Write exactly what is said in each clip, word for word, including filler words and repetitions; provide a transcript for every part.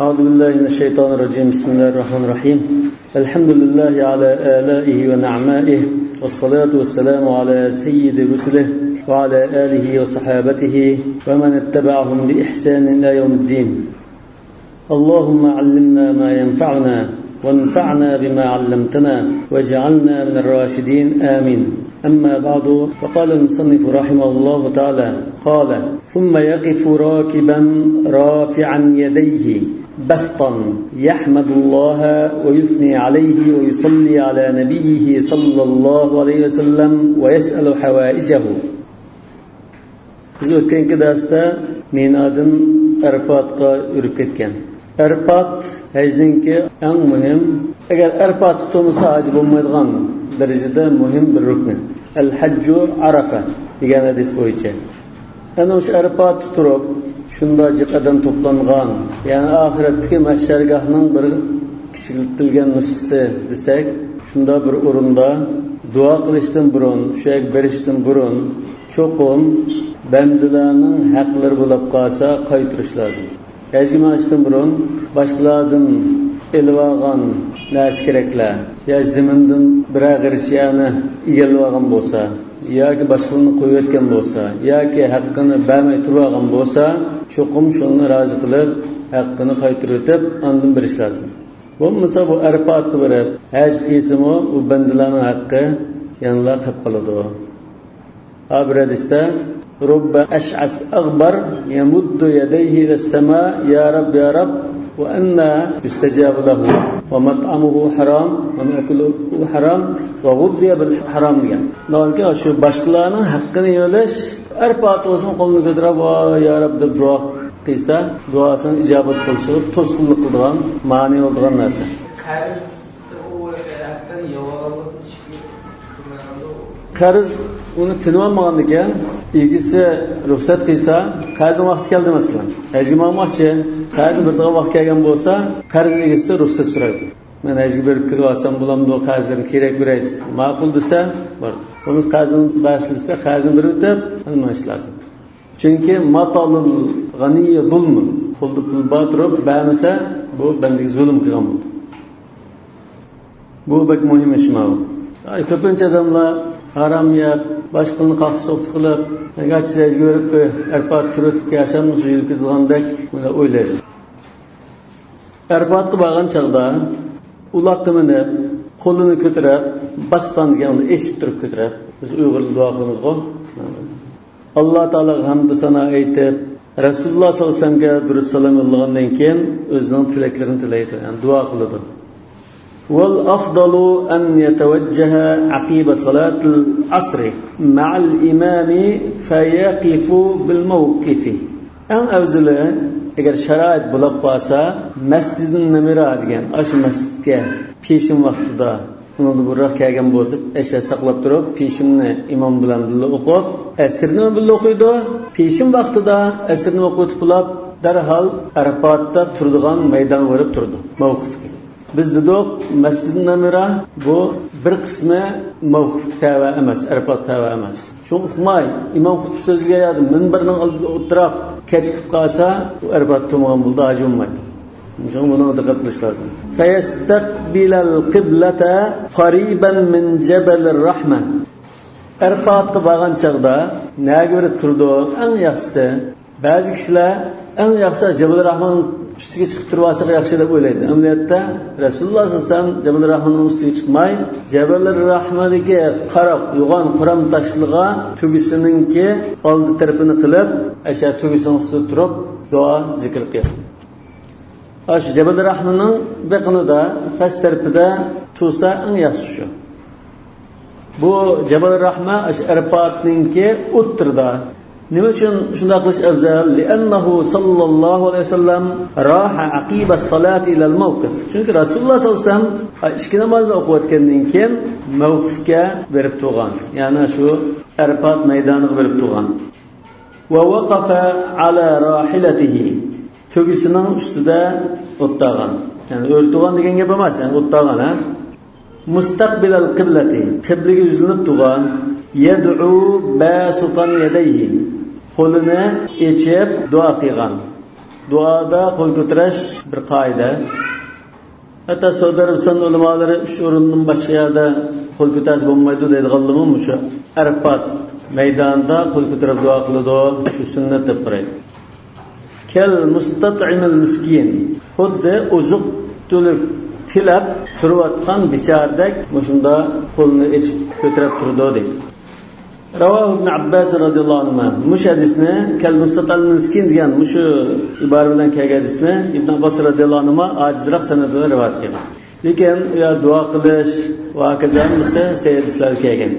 أعوذ بالله من الشيطان الرجيم. بسم الله الرحمن الرحيم. الحمد لله على آلائه ونعمائه، والصلاة والسلام على سيد رسله وعلى آله وصحابته ومن اتبعهم بإحسان إلى يوم الدين. اللهم علمنا ما ينفعنا، وانفعنا بما علمتنا، واجعلنا من الراشدين. آمين. أما بعد، فقال المصنف رحمه الله تعالى، قال: ثم يقف راكبا رافعا يديه بسطا يحمد الله ويثني عليه ويصلي على نبيه صلى الله عليه وسلم ويسأل حوائجه. بىز ئۆتكەنكى دەرستە مىنادىن ئەرپاتقا يۈرۈپ كەتكەن. ئەرپات ھەجنىڭكى ئەڭ مۇھىم، ئەگەر ئەرپاتتا تۇرمىسا ھاجى بولمايدىغان دەرىجىدە مۇھىم بىر رۇكنى. ئەل ھەججۇ ئەرەفە دېگەن ھەدىس بويىچە. ئەنە شۇ ئەرپاتتا تۇرۇپ، شۇنداق جىق ئادەم توپلانغان، يەنى ئاخىرەتتىكى مەھشەرگاھنىڭ بىر كىچىكلىتىلگەن نۇسخىسى دېسەك، شۇنداق بىر ئورۇندا دۇئا قىلىشتىن بۇرۇن، شۇ يەرگە بېرىشتىن بۇرۇن، چوقۇم بەندىلەرنىڭ ھەقلىرى بولۇپ قالسا قايتۇرۇش لازىم. ھەجگە مېڭىشتىن بۇرۇن باشقىلاردىن ئېلىۋالغان نەرسە كېرەكلەر يا زېمىندىن بىرەر غىرىچ يەرنى ئىگىلىۋالغان بولسا، ياكى باشقىلارنى قويۇۋەتكەن بولسا، ياكى ھەققىنى بەرمەي تۇرۇۋالغان بولسا، چوقۇم شۇنى رازى قىلىپ، ھەققىنى قايتۇرۇۋېتىپ، ئاندىن بېرىش لازىم. بولمىسا بۇ ئەرپاتقا بېرىپ ھەج قىلسىمۇ، ئۇ بەندىلەرنىڭ ھەققى يەنىلا قېلىپ قالىدۇ. ھا بىر ھەدىستە، رب أشعث أغبر يمد يديه إلى السماء يا رب يا رب وأنى يستجاب له ومطعمه حرام ومأكله حرام وغذي بالحرام دېگەن. ناھايىتى شۇ باشقىلارنىڭ ھەققىنى يۆلەش، ئەرپات بولسۇن، قولىنى كۆتۈرۈپ، ۋاي يا رەب دەپ دۇئا قىلسا، دۇئاسىنىڭ ئىجابەت قىلىشىغا توسقۇنلۇق قىلىدىغان، مانى بولىدىغان نەرسە. قەرز ئۇنى تىنىۋالمىغاندىكىن، ئىگىسى رۇخسەت قىلسا، قەرزنىڭ ۋاقتى كەلدى مەسىلەن. ھەجگە ماڭماقچى، قەرزنى بېرىدىغان ۋاقىت كەلگەن بولسا، قەرز ئىگىسى رۇخسەت سورايدۇ. مەن ھەجگە بېرىپ كېلىۋالسام بولامدۇ، قەرزلىرىنى كېرەك بېرەي دېسە، ماقۇل دېسە، بار. بولمىسا قەرزنى بەرسە دېسە، قەرزنى بېرىۋېتىپ، ئاندىن مېڭىش لازىم. چۈنكى ماتالۇل غەنىيي زۇلمۇن. قولدا پۇل بار تۇرۇپ بەرمىسە، بۇ بەندىگە زۇلۇم قىلغان بولىدۇ. بۇ بەك مۇھىم ئىش ماۋۇ. ئاي، كۆپىنچە ئادەملەر ھارام يەپ، باشقىلارنى قاقشا-سوقۇق قىلىپ، ئەگەرچە ھەجگە بېرىپ، ئەرپات تۇرۇپ كەلسەم، مۇشۇ يۈرۈپ كېتىدىغاندەك، مۇنداق ئويلايدۇ. ئەرپاتقا بارغان چاغدا ئۇلاققا مىنىپ، قولىنى كۆتۈرۈپ، باستان دېگەندە ئېچىپ تۇرۇپ كۆتۈرۈپ، بىز ئۇيغۇرلار دۇئا قىلىمىزغۇ. ئاللا تائالاغا ھەمدۇ سانا ئېيتىپ، رەسۇلۇللا ساللاللاھۇ ئەلەيھى ۋەسەللەمگە دۇرۇت سالام يوللىغاندىن كېيىن ئۆزىنىڭ تىلەكلىرىنى تىلەيدۇ، يەنى دۇئا قىلىدۇ. والأفضل أن يتوجه عقب صلاة العصر مع الإمام فيقف بالموقف. ئەڭ ئەۋزىلى، ئەگەر شارائىت بولۇپ قالسا، مەسجىدى نەمىرە دېگەن ئاشۇ مەسچىتكە پېشىن ۋاقتىدا، ئۇنىڭدىن بۇرۇنراق كەلگەن بولسا، ئەشە ساقلاپ تۇرۇپ، پېشىننى ئىمام بىلەن بىللە ئوقۇپ، ئەسىرنىمۇ بىللە ئوقۇيدۇ. پېشىن ۋاقتىدا ئەسىرنى ئوقۇۋېتىپ بولاپ، دەرھال ئەرپاتتا تۇرىدىغان مەيدانغا بېرىپ تۇرىدۇ، مەۋقۇفقا. بىز دېدۇق، مەسجىدى نەمىرە بۇ بىر قىسمى مەۋقۇفقا تەۋە ئەمەس، ئەرپات تەۋە ئەمەس. شۇڭا ئۇقماي، ئىمام خۇتبە سۆزلىگەن يەردە مىنبەرنىڭ ئالدىدا ئولتۇراپ كەچ قىلىپ قالسا، ئۇ ئەرپات تۇرمىغان بولىدۇ، ھاجى بولمايدۇ. شۇڭا بۇنىڭغا دىققەت قىلىش لازىم. فيستقبل القبلة قريبا من جبل الرحمة. ئەرپاتقا بارغان چاغدا نەگە بېرىپ تۇرىدۇ؟ ئەڭ ياخشىسى، بەزى كىشىلەر ئەڭ ياخشى جەبەل راھماننىڭ ئۈستىگە چىقىپ تۇرۇۋالساق ياخشى دەپ ئويلايدۇ. ئەمەلىيەتتە رەسۇلۇللا ساللاللاھۇ ئەلەيھى ۋەسەللەم جەبەل راھماننىڭ ئۈستىگە چىقماي، جەبەل راھمادىكى قارا يوغان قۇرام تاشلىغا تۆگىسىنىڭكى ئالدى تەرىپىنى قىلىپ، ئەشە تۆگىسىنىڭ ئۈستىدە تۇرۇپ دۇئا، زىكىر قىلغان. ئاشۇ جەبەل راھماننىڭ بېقىنىدا، پەس تەرىپىدە تۇرسا ئەڭ ياخشى شۇ. بۇ جەبەل راھما ئاشۇ ئەرپاتنىڭكى ئوتتۇرىدا. نېمە ئۈچۈن شۇنداق قىلىش ئەۋزەل؟ لأنه صلى الله عليه وسلم راح عقب الصلاة إلى الموقف. چۈنكى رەسۇلۇللا ساللاللاھۇ ئەلەيھى ۋەسەللەم ئىككى نامازنى ئوقۇۋەتكەندىن كېيىن مەۋقۇفكە بېرىپ تۇرغان. يەنى شۇ ئەرپات مەيدانىغا بېرىپ تۇرغان. ووقف على راحلته. تۆگىسىنىڭ ئۈستىدە ئولتۇرغان. يەنى ئۆرە تۇرغان دېگەن گەپ ئەمەس، يەنى ئولتۇرغان، ھە؟ مستقبل القبلة، قىبلىگە يۈزلىنىپ تۇرغان. يدعو باسطا يديه، قولىنى ئېچىپ دۇئا قىلغان. دۇئادا قول كۆتۈرۈش بىر قائىدە. ھەتتا سەئۇدى ئەرەبىستان ئۆلىمالىرى ئۈچ ئورۇندىن باشقا يەردە قول كۆتەرسە بولمايدۇ دەيدىغانلىرىمۇ مۇشۇ ئەرپات مەيدانىدا قول كۆتۈرۈپ دۇئا قىلىدۇ، شۇ سۈننەت دەپ قارايدۇ. كەل مۇستەتئىمىل مىسكىن، خۇددى ئوزۇق تۈلۈك تىلەپ تۇرۇۋاتقان بىچارىدەك مۇشۇنداق قولىنى ئېچىپ كۆتۈرۈپ تۇرىدۇ دەيدۇ. رواه ابن عباس رضي الله عنهما. مۇشۇ ھەدىسنى كەل مۇستەتئىمىل مىسكىن دېگەن مۇشۇ ئىبارە بىلەن كەلگەن ھەدىسنى ئىبن ئابباس رضي الله عنهما ئاجىزراق سەنەد بىلەن رىۋايەت قىلغان. لېكىن يا دۇئا قىلىش ۋە ھاكازا ھەممىسى سەھىھ ھەدىسلەردە كەلگەن.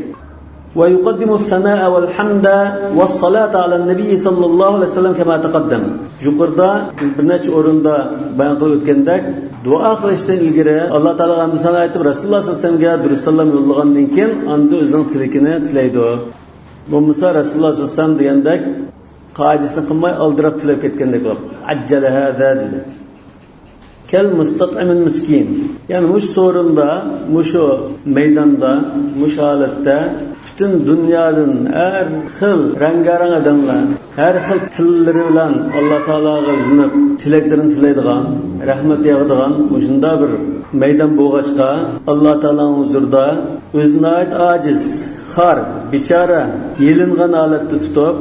ويقدم الثناء والحمد والصلاة على النبي صلى الله عليه وسلم كما تقدم. يۇقىرىدا بىز بىر نەچچە ئورۇندا بايان قىلىپ ئۆتكەندەك، دۇئا قىلىشتىن ئىلگىرى ئاللا تائالاغا ھەمدۇ سانا ئېيتىپ، رەسۇلۇللا سەللەللاھۇ ئەلەيھى ۋەسەللەمگە دۇرۇت سالام يوللىغاندىن كېيىن ئاندىن ئۆزىنىڭ تىلىكىنى تىلەيدۇ. بولمىسا رەسۇلۇللا سەللەللاھۇ ئەلەيھى ۋەسەللەم دېگەندەك قائىدىسىنى قىلماي ئالدىراپ تىلەپ كەتكەندەك بولۇپ، عجل هذا دېدى. كەل مۇستەتئىمىل مىسكىن. يەنى مۇشۇ سورۇندا، مۇشۇ مەيداندا، مۇشۇ ھالەتتە پۈتۈن دۇنيادىن ھەر خىل رەڭگارەڭ ئادەملەر، ھەر خىل تىللىرى بىلەن ئاللا تائالاغا يۈزلىنىپ، تىلەكلىرىنى تىلەيدىغان، رەھمەت ياغىدىغان مۇشۇنداق بىر مەيدان بولغاچقا، ئاللا تائالانىڭ ھۇزۇرىدا ئۆزىنى ناھايىتى ئاجىز، خار، بىچارە، يېلىنغان ھالەتتە تۇتۇپ،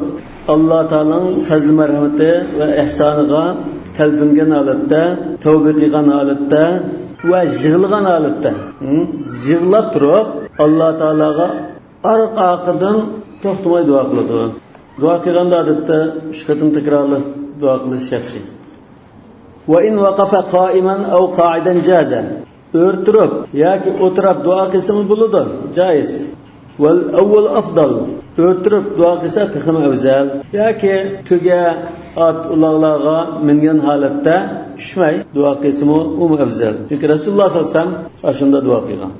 ئاللا تائالانىڭ پەزلى مەرھىمىتى ۋە ئېھسانىغا تەلپۈنگەن ھالەتتە، تەۋبە قىلغان ھالەتتە ۋە يىغلىغان ھالەتتە، ھە، يىغلاپ تۇرۇپ، ئاللا تائالاغا ئارقا-ئارقىدىن توختىماي دۇئا قىلىدۇ. دۇئا قىلغاندا ئادەتتە ئۈچ قېتىم تەكرارلاپ دۇئا قىلىش ياخشى. وإن وقف قائما أو قاعدا جاز. ئۆرە تۇرۇپ ياكى ئولتۇراپ دۇئا قىلسىمۇ بولىدۇ، جائىز. والأول أفضل. ئۆرە تۇرۇپ دۇئا قىلسا تېخىمۇ ئەۋزەل. ياكى تۆگە، ئات، ئۇلاغلارغا مىنگەن ھالەتتە چۈشمەي دۇئا قىلسىمۇ ئۇمۇ ئەۋزەل. چۈنكى رەسۇلۇللا سەللەللاھۇ ئەلەيھى ۋەسەللەم ئاشۇنداق دۇئا قىلغان.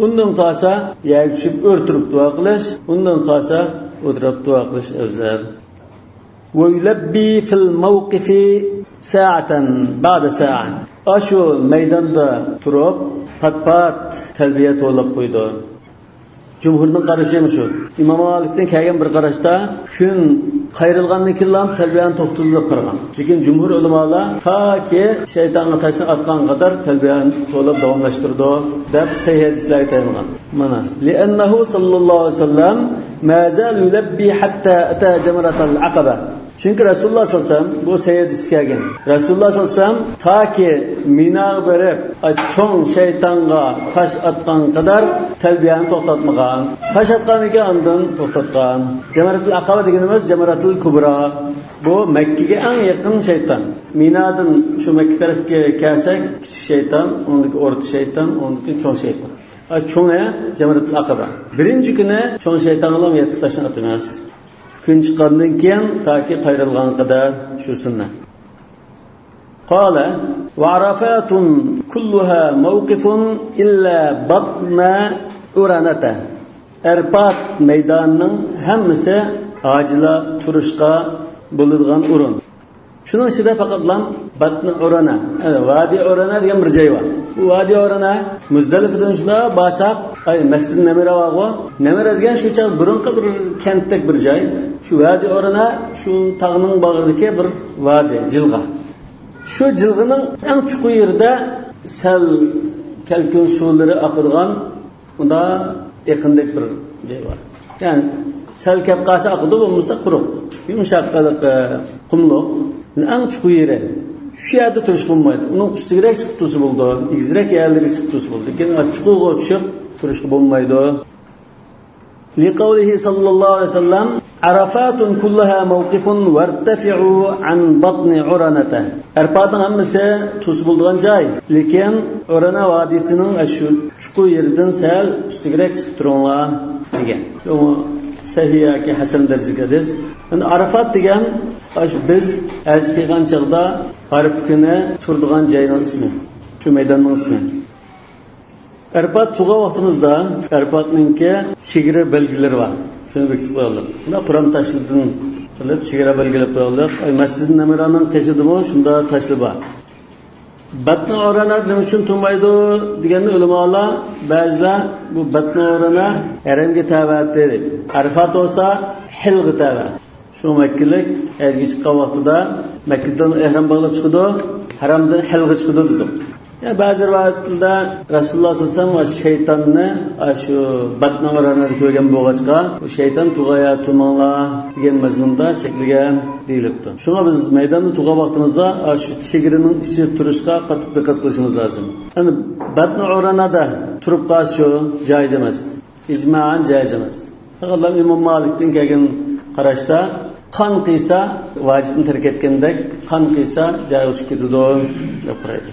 ئۇندىن قالسا يەرگە چۈشۈپ ئۆرە تۇرۇپ دۇئا قىلىش، ئۇندىن قالسا ئولتۇراپ دۇئا قىلىش ئەۋزەل. ويلبي في الموقف ساعة بعد ساعة. ئاشۇ مەيداندا تۇرۇپ پات-پات تەلبىيە توۋلاپ قويىدۇ. جۇمھۇرنىڭ قارىشى مۇشۇ. ئىمام مالىكتىن كەلگەن بىر قاراشتا كۈن قايرىلغاندىن كېيىنلا تەلبىيەنى توختىتىدۇ دەپ قارىغان. لېكىن جۇمھۇر ئۆلىمالار تاكى شەيتانغا تاشنى ئاتقان قەدەر تەلبىيەنى توۋلاپ داۋاملاشتۇرىدۇ دەپ سەھىھ ھەدىسلەرگە تايانغان. مانا، لأنه صلى الله عليه وسلم ما زال يلبي حتى أتى جمرة العقبة. چۈنكى رەسۇلۇللا سەللەللاھۇ ئەلەيھى ۋەسەللەم، بۇ سەھىھ ھەدىستە كەلگەن، رەسۇلۇللا سەللەللاھۇ ئەلەيھى ۋەسەللەم تاكى مىناغا بېرىپ، ئاي، چوڭ شەيتانغا تاش ئاتقان قەدەر تەلبىيەنى توختاتمىغان. تاش ئاتقاندىن كېيىن ئاندىن توختاتقان. جەمرەتۇل ئەقەبە دېگىنىمىز جەمرەتۇل كۇبرا. بۇ مەككىگە ئەڭ يېقىن شەيتان. مىنادىن شۇ مەككە تەرەپكە كەلسەك، كىچىك شەيتان، ئۇنىڭدىن كېيىن ئورتا شەيتان، ئۇنىڭدىن كېيىن چوڭ شەيتان. ئا، چوڭى جەمرەتۇل ئەقەبە. بىرىنچى كۈنى چوڭ شەيتانغىلا يەتتە تاشنى ئاتىمىز. كۈن چىققاندىن كېيىن تاكى قايرىلغانغا قەدەر شۇ سۈننەت. قال: وعرفات كلها موقف إلا بطن عرنة. ئەرپات مەيدانىنىڭ ھەممىسى ھاجىلار تۇرۇشقا بولىدىغان ئورۇن. شۇنىڭ ئىچىدە پەقەتلا بەتنى ئۇرانە، يەنى ۋادى ئۇرانە دېگەن بىر جاي بار. بۇ ۋادى ئۇرانە مۇزدەلىفىدىن شۇنداق بارساق، ئاي، مەسچىدى نەمرە بارغۇ. نەمرە دېگەن شۇ چاغ بۇرۇنقى بىر كەنتتەك بىر جاي. شۇ ۋادى ئۇرانە شۇ تاغنىڭ باغرىدىكى بىر ۋادى، جىلغا. شۇ جىلغىنىڭ ئەڭ چوڭ يېرىدە سەل كەلكۈن سۇلىرى ئاقىدىغان ئۇندا ئېقىندەك بىر جاي بار. يەنى سەل كەپ قالسا ئاقىدۇ، بولمىسا قۇرۇق. يۇمشاق قىلىق، ئە، قۇملۇق. ئەڭ چوڭ يېرى. شۇ يەردە تۇرۇشقا بولمايدۇ. ئۇنىڭ ئۈستىگىرەك چىقىپ تۇرسا بولىدۇ. ئېگىزرەك يەرلىرىگە چىقىپ تۇرسا بولىدۇ. لېكىن چوڭغا چۈشۈپ تۇرۇشقا بولمايدۇ. لقوله صلى الله عليه وسلم: عرفات كلها موقف وارتفعوا عن بطن عرنة. ئەرپاتنىڭ ھەممىسى تۇرسا بولىدىغان جاي، لېكىن ئۇرانە ۋادىسىنىڭ شۇ چوڭ يېرىدىن سەل ئۈستىگىرەك چىقىپ تۇرۇڭلار دېگەن. بۇ سەھىھ ياكى ھەسەن دەرىجىلىك ھەدىس. ئەمدى ئارافات دېگەن ئاشۇ بىز ھەج قىلغان چاغدا ئارىپا كۈنى تۇرىدىغان جاينىڭ ئىسمى. شۇ مەيداننىڭ ئىسمى. ئەرپات تۇرغان ۋاقتىمىزدا ئەرپاتنىڭكى چېگرا بەلگىلىرى بار. شۇنى بېكىتىپ قويغانلىق. بۇنداق قۇرام تاشلاردىن قىلىپ چېگرا بەلگىلەپ قويغانلىق. ئاي، مەسچىدى نەمرانىڭ قېشىدىمۇ شۇنداق تاشلار بار. بەتنى ئۇرانە نېمە ئۈچۈن تۇرمايدۇ دېگەندە ئۆلىمالار، بەزىلەر بۇ بەتنى ئۇرانە ھەرەمگە تەۋە دەيدۇ. ئەرپات بولسا ھىلغا تەۋە. شۇ شۇ مەككىلىك ھەجگە چىققان ۋاقتىدا مەككىدىن ئەھرام باغلاپ چىقىدۇ، ھەرەمدىن ھەلغە چىقىدۇ دېدۇق. يەنە بەزى رىۋايەتلەردە رەسۇلۇللا سەللەللاھۇ ئەلەيھى ۋەسەللەم ۋە شەيتاننى ئاشۇ بەتنۇ ئۇرانادا كۆرگەن بولغاچقا، بۇ شەيتان تۇغايا تۇماڭلار دېگەن مەزمۇندا چەكلىگەن دېيىلىپتۇ. شۇڭا بىز مەيداندا تۇرغان ۋاقتىمىزدا ئاشۇ چېگرىنىڭ ئىچىدە تۇرۇشقا قاتتىق دىققەت قىلىشىمىز لازىم. يەنى بەتنۇ ئۇرانادا تۇرۇپ قالسا شۇ جايىز ئەمەس. ئىجمائەن جايىز ئەمەس. پەقەتلا ئىمام مالىكتىن كەلگەن قاراشتا قان قىيسا ۋاجىپنى تەرك ئەتكەندەك، قان قىيسا جايىغا چۈشۈپ كېتىدۇ دەپ قارايدۇ.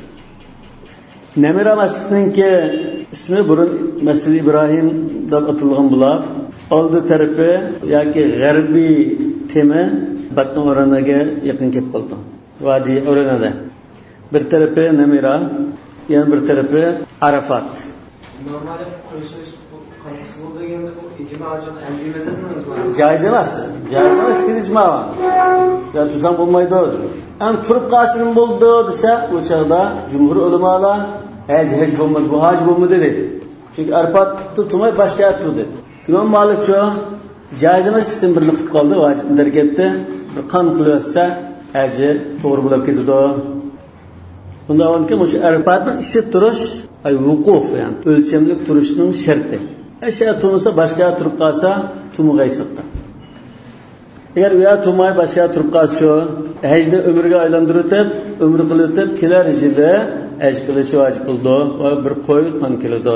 نەمىرە مەسچىتىنىڭكى ئىسمى بۇرۇن مەسجىدى ئىبراھىم دەپ ئاتىلىدىغان بولۇپ، ئالدى تەرىپى ياكى غەربىي تېمى بەتنۇ ئۇراناگە يېقىن كېلىپ قالىدۇ. ۋادى ئۇرانادا. بىر تەرىپى نەمىرە، يەنە بىر تەرىپى ئارافات. نورمالدا قوي سويۇش، بۇ قانداق بولىدۇ دېگەندە، بۇ ئىجما ئۈچۈن ھەنىفىي مەزھەپنىڭ ئىجماسى. جايىز ئەمەس. جايىز ئەمەس، ئىككىنچى ئىجما بار. يا تۇرساڭ بولمايدۇ. ئەمما تۇرۇپ قالسىمۇ بولىدۇ دېسە، ئۇ چاغدا جۇمھۇر ئۆلىمالار ھەج، ھەج بولمىدى، بۇ ھاج بولمىدى دەيدۇ. چۈنكى ئەرپاتتا تۇرماي باشقا يەردە تۇردى. ئىمام مالىكچۇ، جايىز ئەمەس ئىشتىن بىرنى قىلىپ قالدى، ۋاجىپنى تەرك ئەتتى. بىر قان قىلىۋەتسە، ھەجى توغرا بولاپ كېتىدۇ. بۇنداق بولغاندىكىن مۇشۇ ئەرپاتنىڭ ئىچىدە تۇرۇش، ئەي، ۋۇقۇف، يەنى ئۆلچەملىك تۇرۇشنىڭ شەرتى. ئەشيا تۇرمىسا، باشقا يەردە تۇرۇپ قالسا، تۇرمىغاي سىرتتا. ئەگەر ئۇ يەردە تۇرماي، باشقا يەردە تۇرۇپ قالسا، شۇ ھەجنى ئۆمرىگە ئايلاندۇرۇۋېتىپ، ئۆمرە قىلىۋېتىپ، كېلەر يىلى ھەج قىلىشى ۋاجىپ بولىدۇ ۋە بىر قوي قان كېلىدۇ.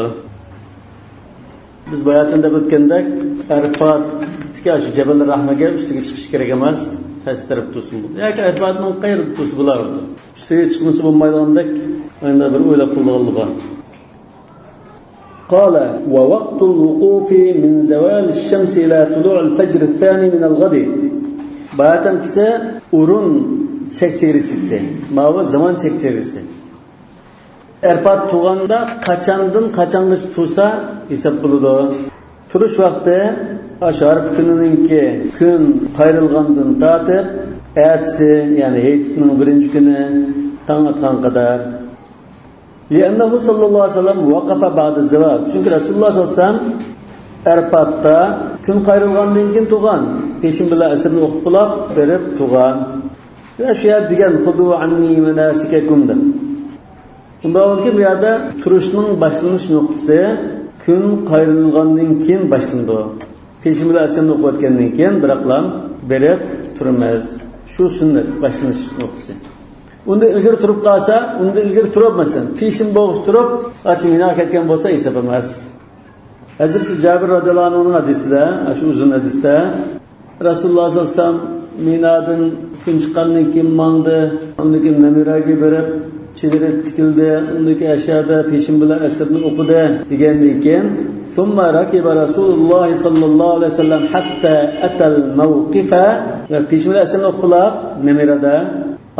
بىز باياتىن دەپ ئۆتكەندەك، ئەرپاتتىكى شۇ جەبەل رەھمىگە ئۈستىگە چىقىش كېرەك ئەمەس، پەس تەرەپ تۇرسۇن بولىدۇ. ياكى ئەرپاتنىڭ قەيەردە تۇرسا بولار. ئۈستىگە چىقمىسا بولمايدىغاندەك، ئەندە بىر ئويلاپ قىلىدىغانلىقى بار. قال: ووقت الوقوف من زوال الشمس إلى طلوع الفجر الثاني من الغد. باياتىنقىسى ئورۇن چەك چېگرىسى ئىدى. ماۋۇ زامان چەك چېگرىسى. ئەرپات تۇرغاندا قاچاندىن قاچانغىچە تۇرسا ھېساب بولىدۇ. تۇرۇش ۋاقتى ئاشۇ ئەرپە كۈنىنىڭكى كۈن قايرىلغاندىن تارتىپ ئەتىسى، يەنى ھېيتنىڭ بىرىنچى كۈنى تاڭ ئاتقان قەدەر. لأنه صلى الله عليه وسلم وقف بعد الزوال. چۈنكى رەسۇلۇللا سەللەللاھۇ ئەلەيھى ۋەسەللەم ئەرپاتتا كۈن قايرىلغاندىن كېيىن تۇرغان، پېشىن بىلەن ئەسىرنى ئوقۇپ بولاپ بېرىپ تۇرغان. ۋە شۇ يەردە دېگەن: خذوا عني مناسككم دەپ. ئۇنداق بولغاندىكىن بۇ يەردە تۇرۇشنىڭ باشلىنىش نۇقتىسى كۈن قايرىلغاندىن كېيىن باشلىنىدۇ. پېشىن بىلەن ئەسىرنى ئوقۇۋەتكەندىن كېيىن بىراقلا بېرىپ تۇرىمىز. شۇ سۈننەت باشلىنىش نۇقتىسى. ئۇندىن ئىلگىرى تۇرۇپ قالسا، ئۇندىن ئىلگىرى تۇرۇپ، مەسىلەن، پېشىن بولغۇچە تۇرۇپ، ئاچا مىنا كەتكەن بولسا ھېساب ئەمەس. ھەزرىتى جابىر رازىياللاھۇ ئەنھۇنىڭ ھەدىسىدە، شۇ ئۇزۇن ھەدىستە، رەسۇلۇللا سەللەللاھۇ ئەلەيھى ۋەسەللەم مىنادىن كۈن چىققاندىن كېيىن ماڭدى، ئۇندىن كېيىن نەمىرەگە بېرىپ، چېدىرى تىكىلدى، ئۇندىن كېيىن ئەشيادا پېشىن بىلەن ئەسىرنى ئوقۇدى دېگەندىن كېيىن، ثم ركب رسول الله صلى الله عليه وسلم حتى أتى الموقف، ۋە پېشىن بىلەن ئەسىرنى ئوقۇپ بولاپ نەمىرەدە،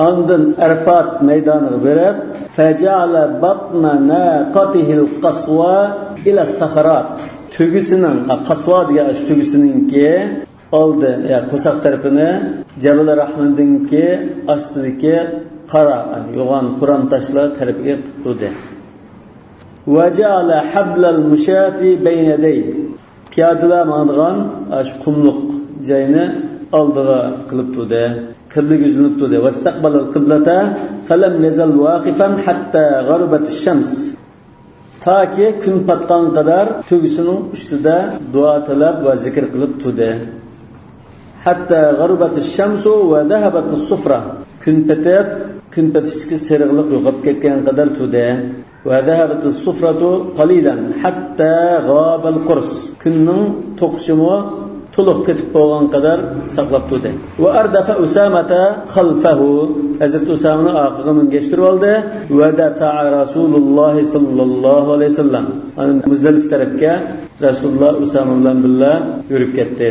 ئاندىن ئەرپات مەيدانىغا بېرىپ، فجعل بطن ناقته القصوى إلى الصخرات. تۆگىسىنىڭ، قاسۋا دېگەن شۇ تۆگىسىنىڭكى ئالدى، يا قورساق تەرىپىنى جەبەل رەھمىدىنكى ئاستىدىكى قارا، يوغان قۇرام تاشلار تەرىپىگە قىلىپ تۇردى. وجعل حبل المشاة بين يديه. پىيادىلەر ماڭىدىغان ئاشۇ قۇملۇق جاينى ئالدىغا قىلىپ تۇردى. قىبلىگە يۈزلىنىپ تۇردى. واستقبل القبلة فلم يزل واقفا حتى غربت الشمس. تاكى كۈن پاتقان قەدەر تۆگىسىنىڭ ئۈستىدە دۇئا تىلەپ ۋە زىكىر قىلىپ تۇردى. حتى غربت الشمس وذهبت الصفرة. كۈن پېتىپ، كۈن پېتىشتىكى سېرىقلىق يوقاپ كەتكەن قەدەر تۇردى. وذهبت الصفرة قليلا حتى غاب القرص. كۈننىڭ توقۇشىمۇ تولۇق پېتىپ بولغان قەدەر ساقلاپ تۇردى. وأردف أسامة خلفه. ھەزرىتى ئۇسامىنى ئارقىغا مىنگەشتۈرۈپ ئالدى. ودفع رسول الله صلى الله عليه وسلم. ئاندىن مۇزدەلىپە تەرەپكە رەسۇلۇللا ئۇسامە بىلەن بىللە يۈرۈپ كەتتى.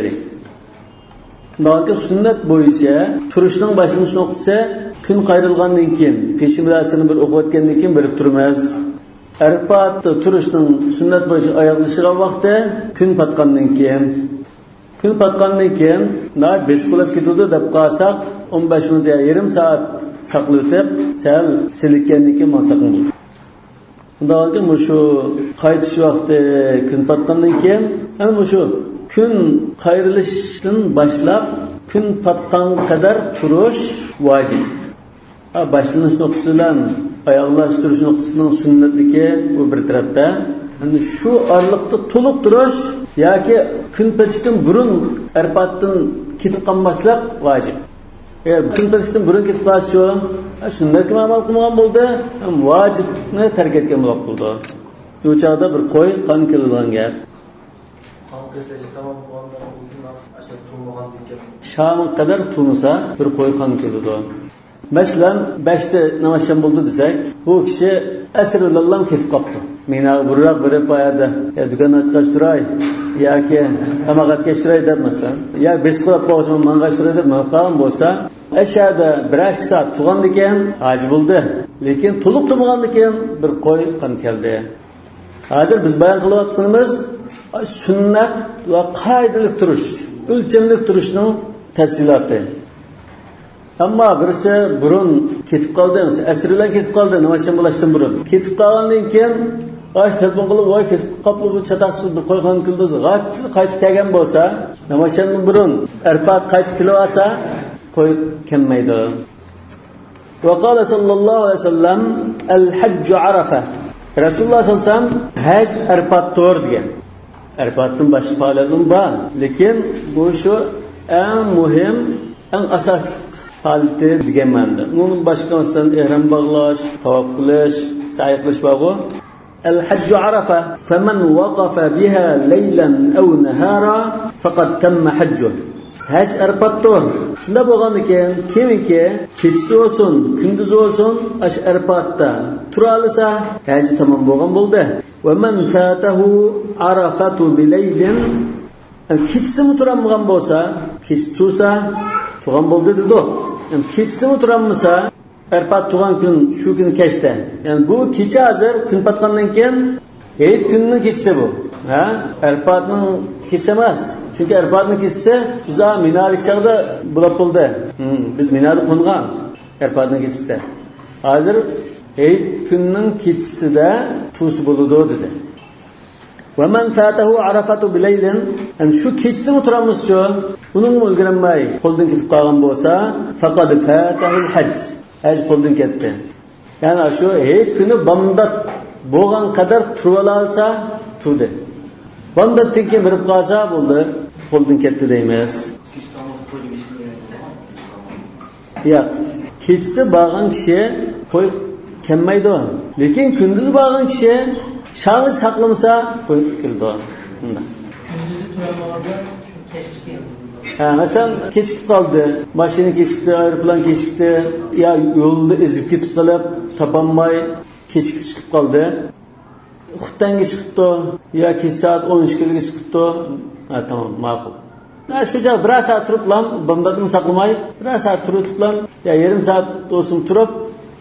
دېمەك، سۈننەت بويىچە تۇرۇشنىڭ باشلىنىش نۇقتىسى كۈن قايرىلغاندىن كېيىن، پېشىن بىلەن ئەسىرنى بىر ئوقۇۋەتكەندىن كېيىن بېرىپ تۇرىمىز. ئەرپاتتا تۇرۇشنىڭ سۈننەت بويىچە ئاياغلىشىدىغان ۋاقتى كۈن پاتقاندىن كېيىن. كۈن پاتقاندىن كېيىن ناھايىتى بېسىق بولۇپ كېتىدۇ دەپ قالساق، ئون بەش مىنۇت يا يېرىم سائەت ساقلىۋېتىپ، سەل سېلىككەندىن كېيىن ماڭساقمۇ بولىدۇ. شۇنداق ئىكەن، مۇشۇ قايتىش ۋاقتى كۈن پاتقاندىن كېيىن، يەنى مۇشۇ كۈن قايرىلىشتىن باشلاپ كۈن پاتقان قەدەر تۇرۇش ۋاجىپ. ھا، باشلىنىش نۇقتىسى بىلەن ئاياغلاشتۇرۇش نۇقتىسىنىڭ سۈننەتلىكى بۇ بىر تەرەپتە. يەنى شۇ ئارىلىقتا تولۇق تۇرۇش ياكى كۈن پېتىشتىن بۇرۇن ئەرپاتتىن كېتىپ قالماسلىق ۋاجىپ. ئەگەر كۈن پېتىشتىن بۇرۇن كېتىپ قالسىچۇ، ھە، سۈننەتكىمۇ ئەمەل قىلمىغان بولدى، ھەم ۋاجىپنى تەرك ئەتكەن بولۇپ قالدى. بۇ چاغدا بىر قوي قان كېلىدىغان گەپ. قان كەلسە تامام بولغاندىن كېيىن ئاشۇ تۇرمىغاندىكىن. شامغا قەدەر تۇرمىسا، بىر قوي قان كېلىدۇ. مەسىلەن، بەشتە نامازشام بولدى دېسەك، بۇ كىشى ئەسىر بىلەنلا كېتىپ قاپتۇ. مېنى بۇرۇنراق بېرىپ، بۇ يەردە، يا دۇكان ئاچقاچ تۇراي، ياكى تاماق ئەتكەچ تۇراي دەپ، مەسىلەن، يا بېسىپ قالاپ بولغاچ ماڭغاچ تۇراي دەپ مېڭىپ قالغان بولسا، ئەشەدە بىرەر ئىككى سائەت تۇرغاندىكىن ھاجى بولدى. لېكىن تولۇق تۇرمىغاندىكىن بىر قوي قان كەلدى. ھازىر بىز بايان قىلىۋاتقىنىمىز سۈننەت ۋە قائىدىلىك تۇرۇش، ئۆلچەملىك تۇرۇشنىڭ تەپسىلاتى. ئەمما بىرسى بۇرۇن كېتىپ قالدى، مەسىلەن، ئەسىر بىلەن كېتىپ قالدى، نامازشام بولۇشتىن بۇرۇن. كېتىپ قالغاندىن كېيىن، ئاش تېلېفون قىلىپ، ۋاي، كېتىپ قاپتۇ بۇ چاتاقسىز، بىر قوي قان كېلىدۇ، غاپىل قايتىپ كەلگەن بولسا، نامازشامدىن بۇرۇن ئەرپات قايتىپ كېلىۋالسا، قوي كەلمەيدۇ. وقال صلى الله عليه وسلم: الحج عرفة. رەسۇلۇللاھ سەللەللاھۇ ئەلەيھى ۋەسەللەم ھەج ئەرپاتتۇر دېگەن. ئەرپاتتىن باشقا پائالىيەتمۇ بار، لېكىن بۇ شۇ ئەڭ مۇھىم، ئەڭ ئاساسلىق ھالىتى دېگەن مەنىدە. ئۇنىڭدىن باشقا، مەسىلەن، ئېھرام باغلاش، تاۋاپ قىلىش، سەئي قىلىش بارغۇ. الحج عرفة، فمن وقف بها ليلا أو نهارا فقد تم حجه. ھەج ئەرپاتتۇر. شۇنداق بولغاندىكىن، كىمكى كېچىسى بولسۇن، كۈندۈزى بولسۇن، ئاشۇ ئەرپاتتا تۇرالىسا، ھەجى تامام بولغان بولدى. ومن فاته عرفة بليل، يەنى كېچىسىمۇ تۇرالمىغان بولسا، كېچە تۇرسا، تۇرغان بولدى دېدۇق. يەنى كېچىسىمۇ تۇرالمىسا، ئەرپات تۇرغان كۈن شۇ كۈنى كەچتە. يەنى بۇ كېچە ھازىر كۈن پاتقاندىن كېيىن ھېيت كۈنىنىڭ كېچىسى بۇ. ھە؟ ئەرپاتنىڭ كېچىسى ئەمەس. چۈنكى ئەرپاتنىڭ كېچىسى بىز مىنادىكى چاغدا بولۇپ بولدى. ھىم، بىز مىنادا قونغان ئەرپاتنىڭ كېچىسىدە. ھازىر ھېيت كۈنىنىڭ كېچىسىدە تۇرسا بولىدۇ دېدى. ومن فاته عرفة بليل، يەنى شۇ كېچىسىمۇ تۇرالمىسىچۇ، ئۇنىڭمۇ ئۈلگۈرەلمەي قولدىن كېتىپ قالغان بولسا، فقد فاته الحج، ھەج قولدىن كەتتى. يەنى شۇ ھېيت كۈنى بامدات بولغان قەدەر تۇرۇۋالالىسا تۇردى. بامداتتىن كېيىن بېرىپ قالسا بولدى، قولدىن كەتتى دەيمىز. ياق، كېچىسى بارغان كىشى قوي كەلمەيدۇ. لېكىن كۈندۈز بارغان كىشى شامنى ساقلىمىسا قوي كېلىدۇ. مۇنداق. كۈندۈزى تۇرالمىغاندا كەچلىكى. ھە، مەسىلەن، كېچىكىپ قالدى. ماشىنا كېچىكتى، ئايروپىلان كېچىكتى. يا يولدا ئېزىپ كېتىپ قېلىپ، تاپالماي كېچىكىپ چىقىپ قالدى. ئۇخۇپ تەڭگە چىقىپتۇ، يا كېچە سائەت ئون ئىككىلەرگە چىقىپتۇ. ھە، تامام، ماقۇل. ھە، شۇ چاغ بىرەر سائەت تۇرۇپلا، بامداتنى ساقلىماي، بىرەر سائەت تۇرۇۋېتىپلا، يا يېرىم سائەت بولسۇن تۇرۇپ،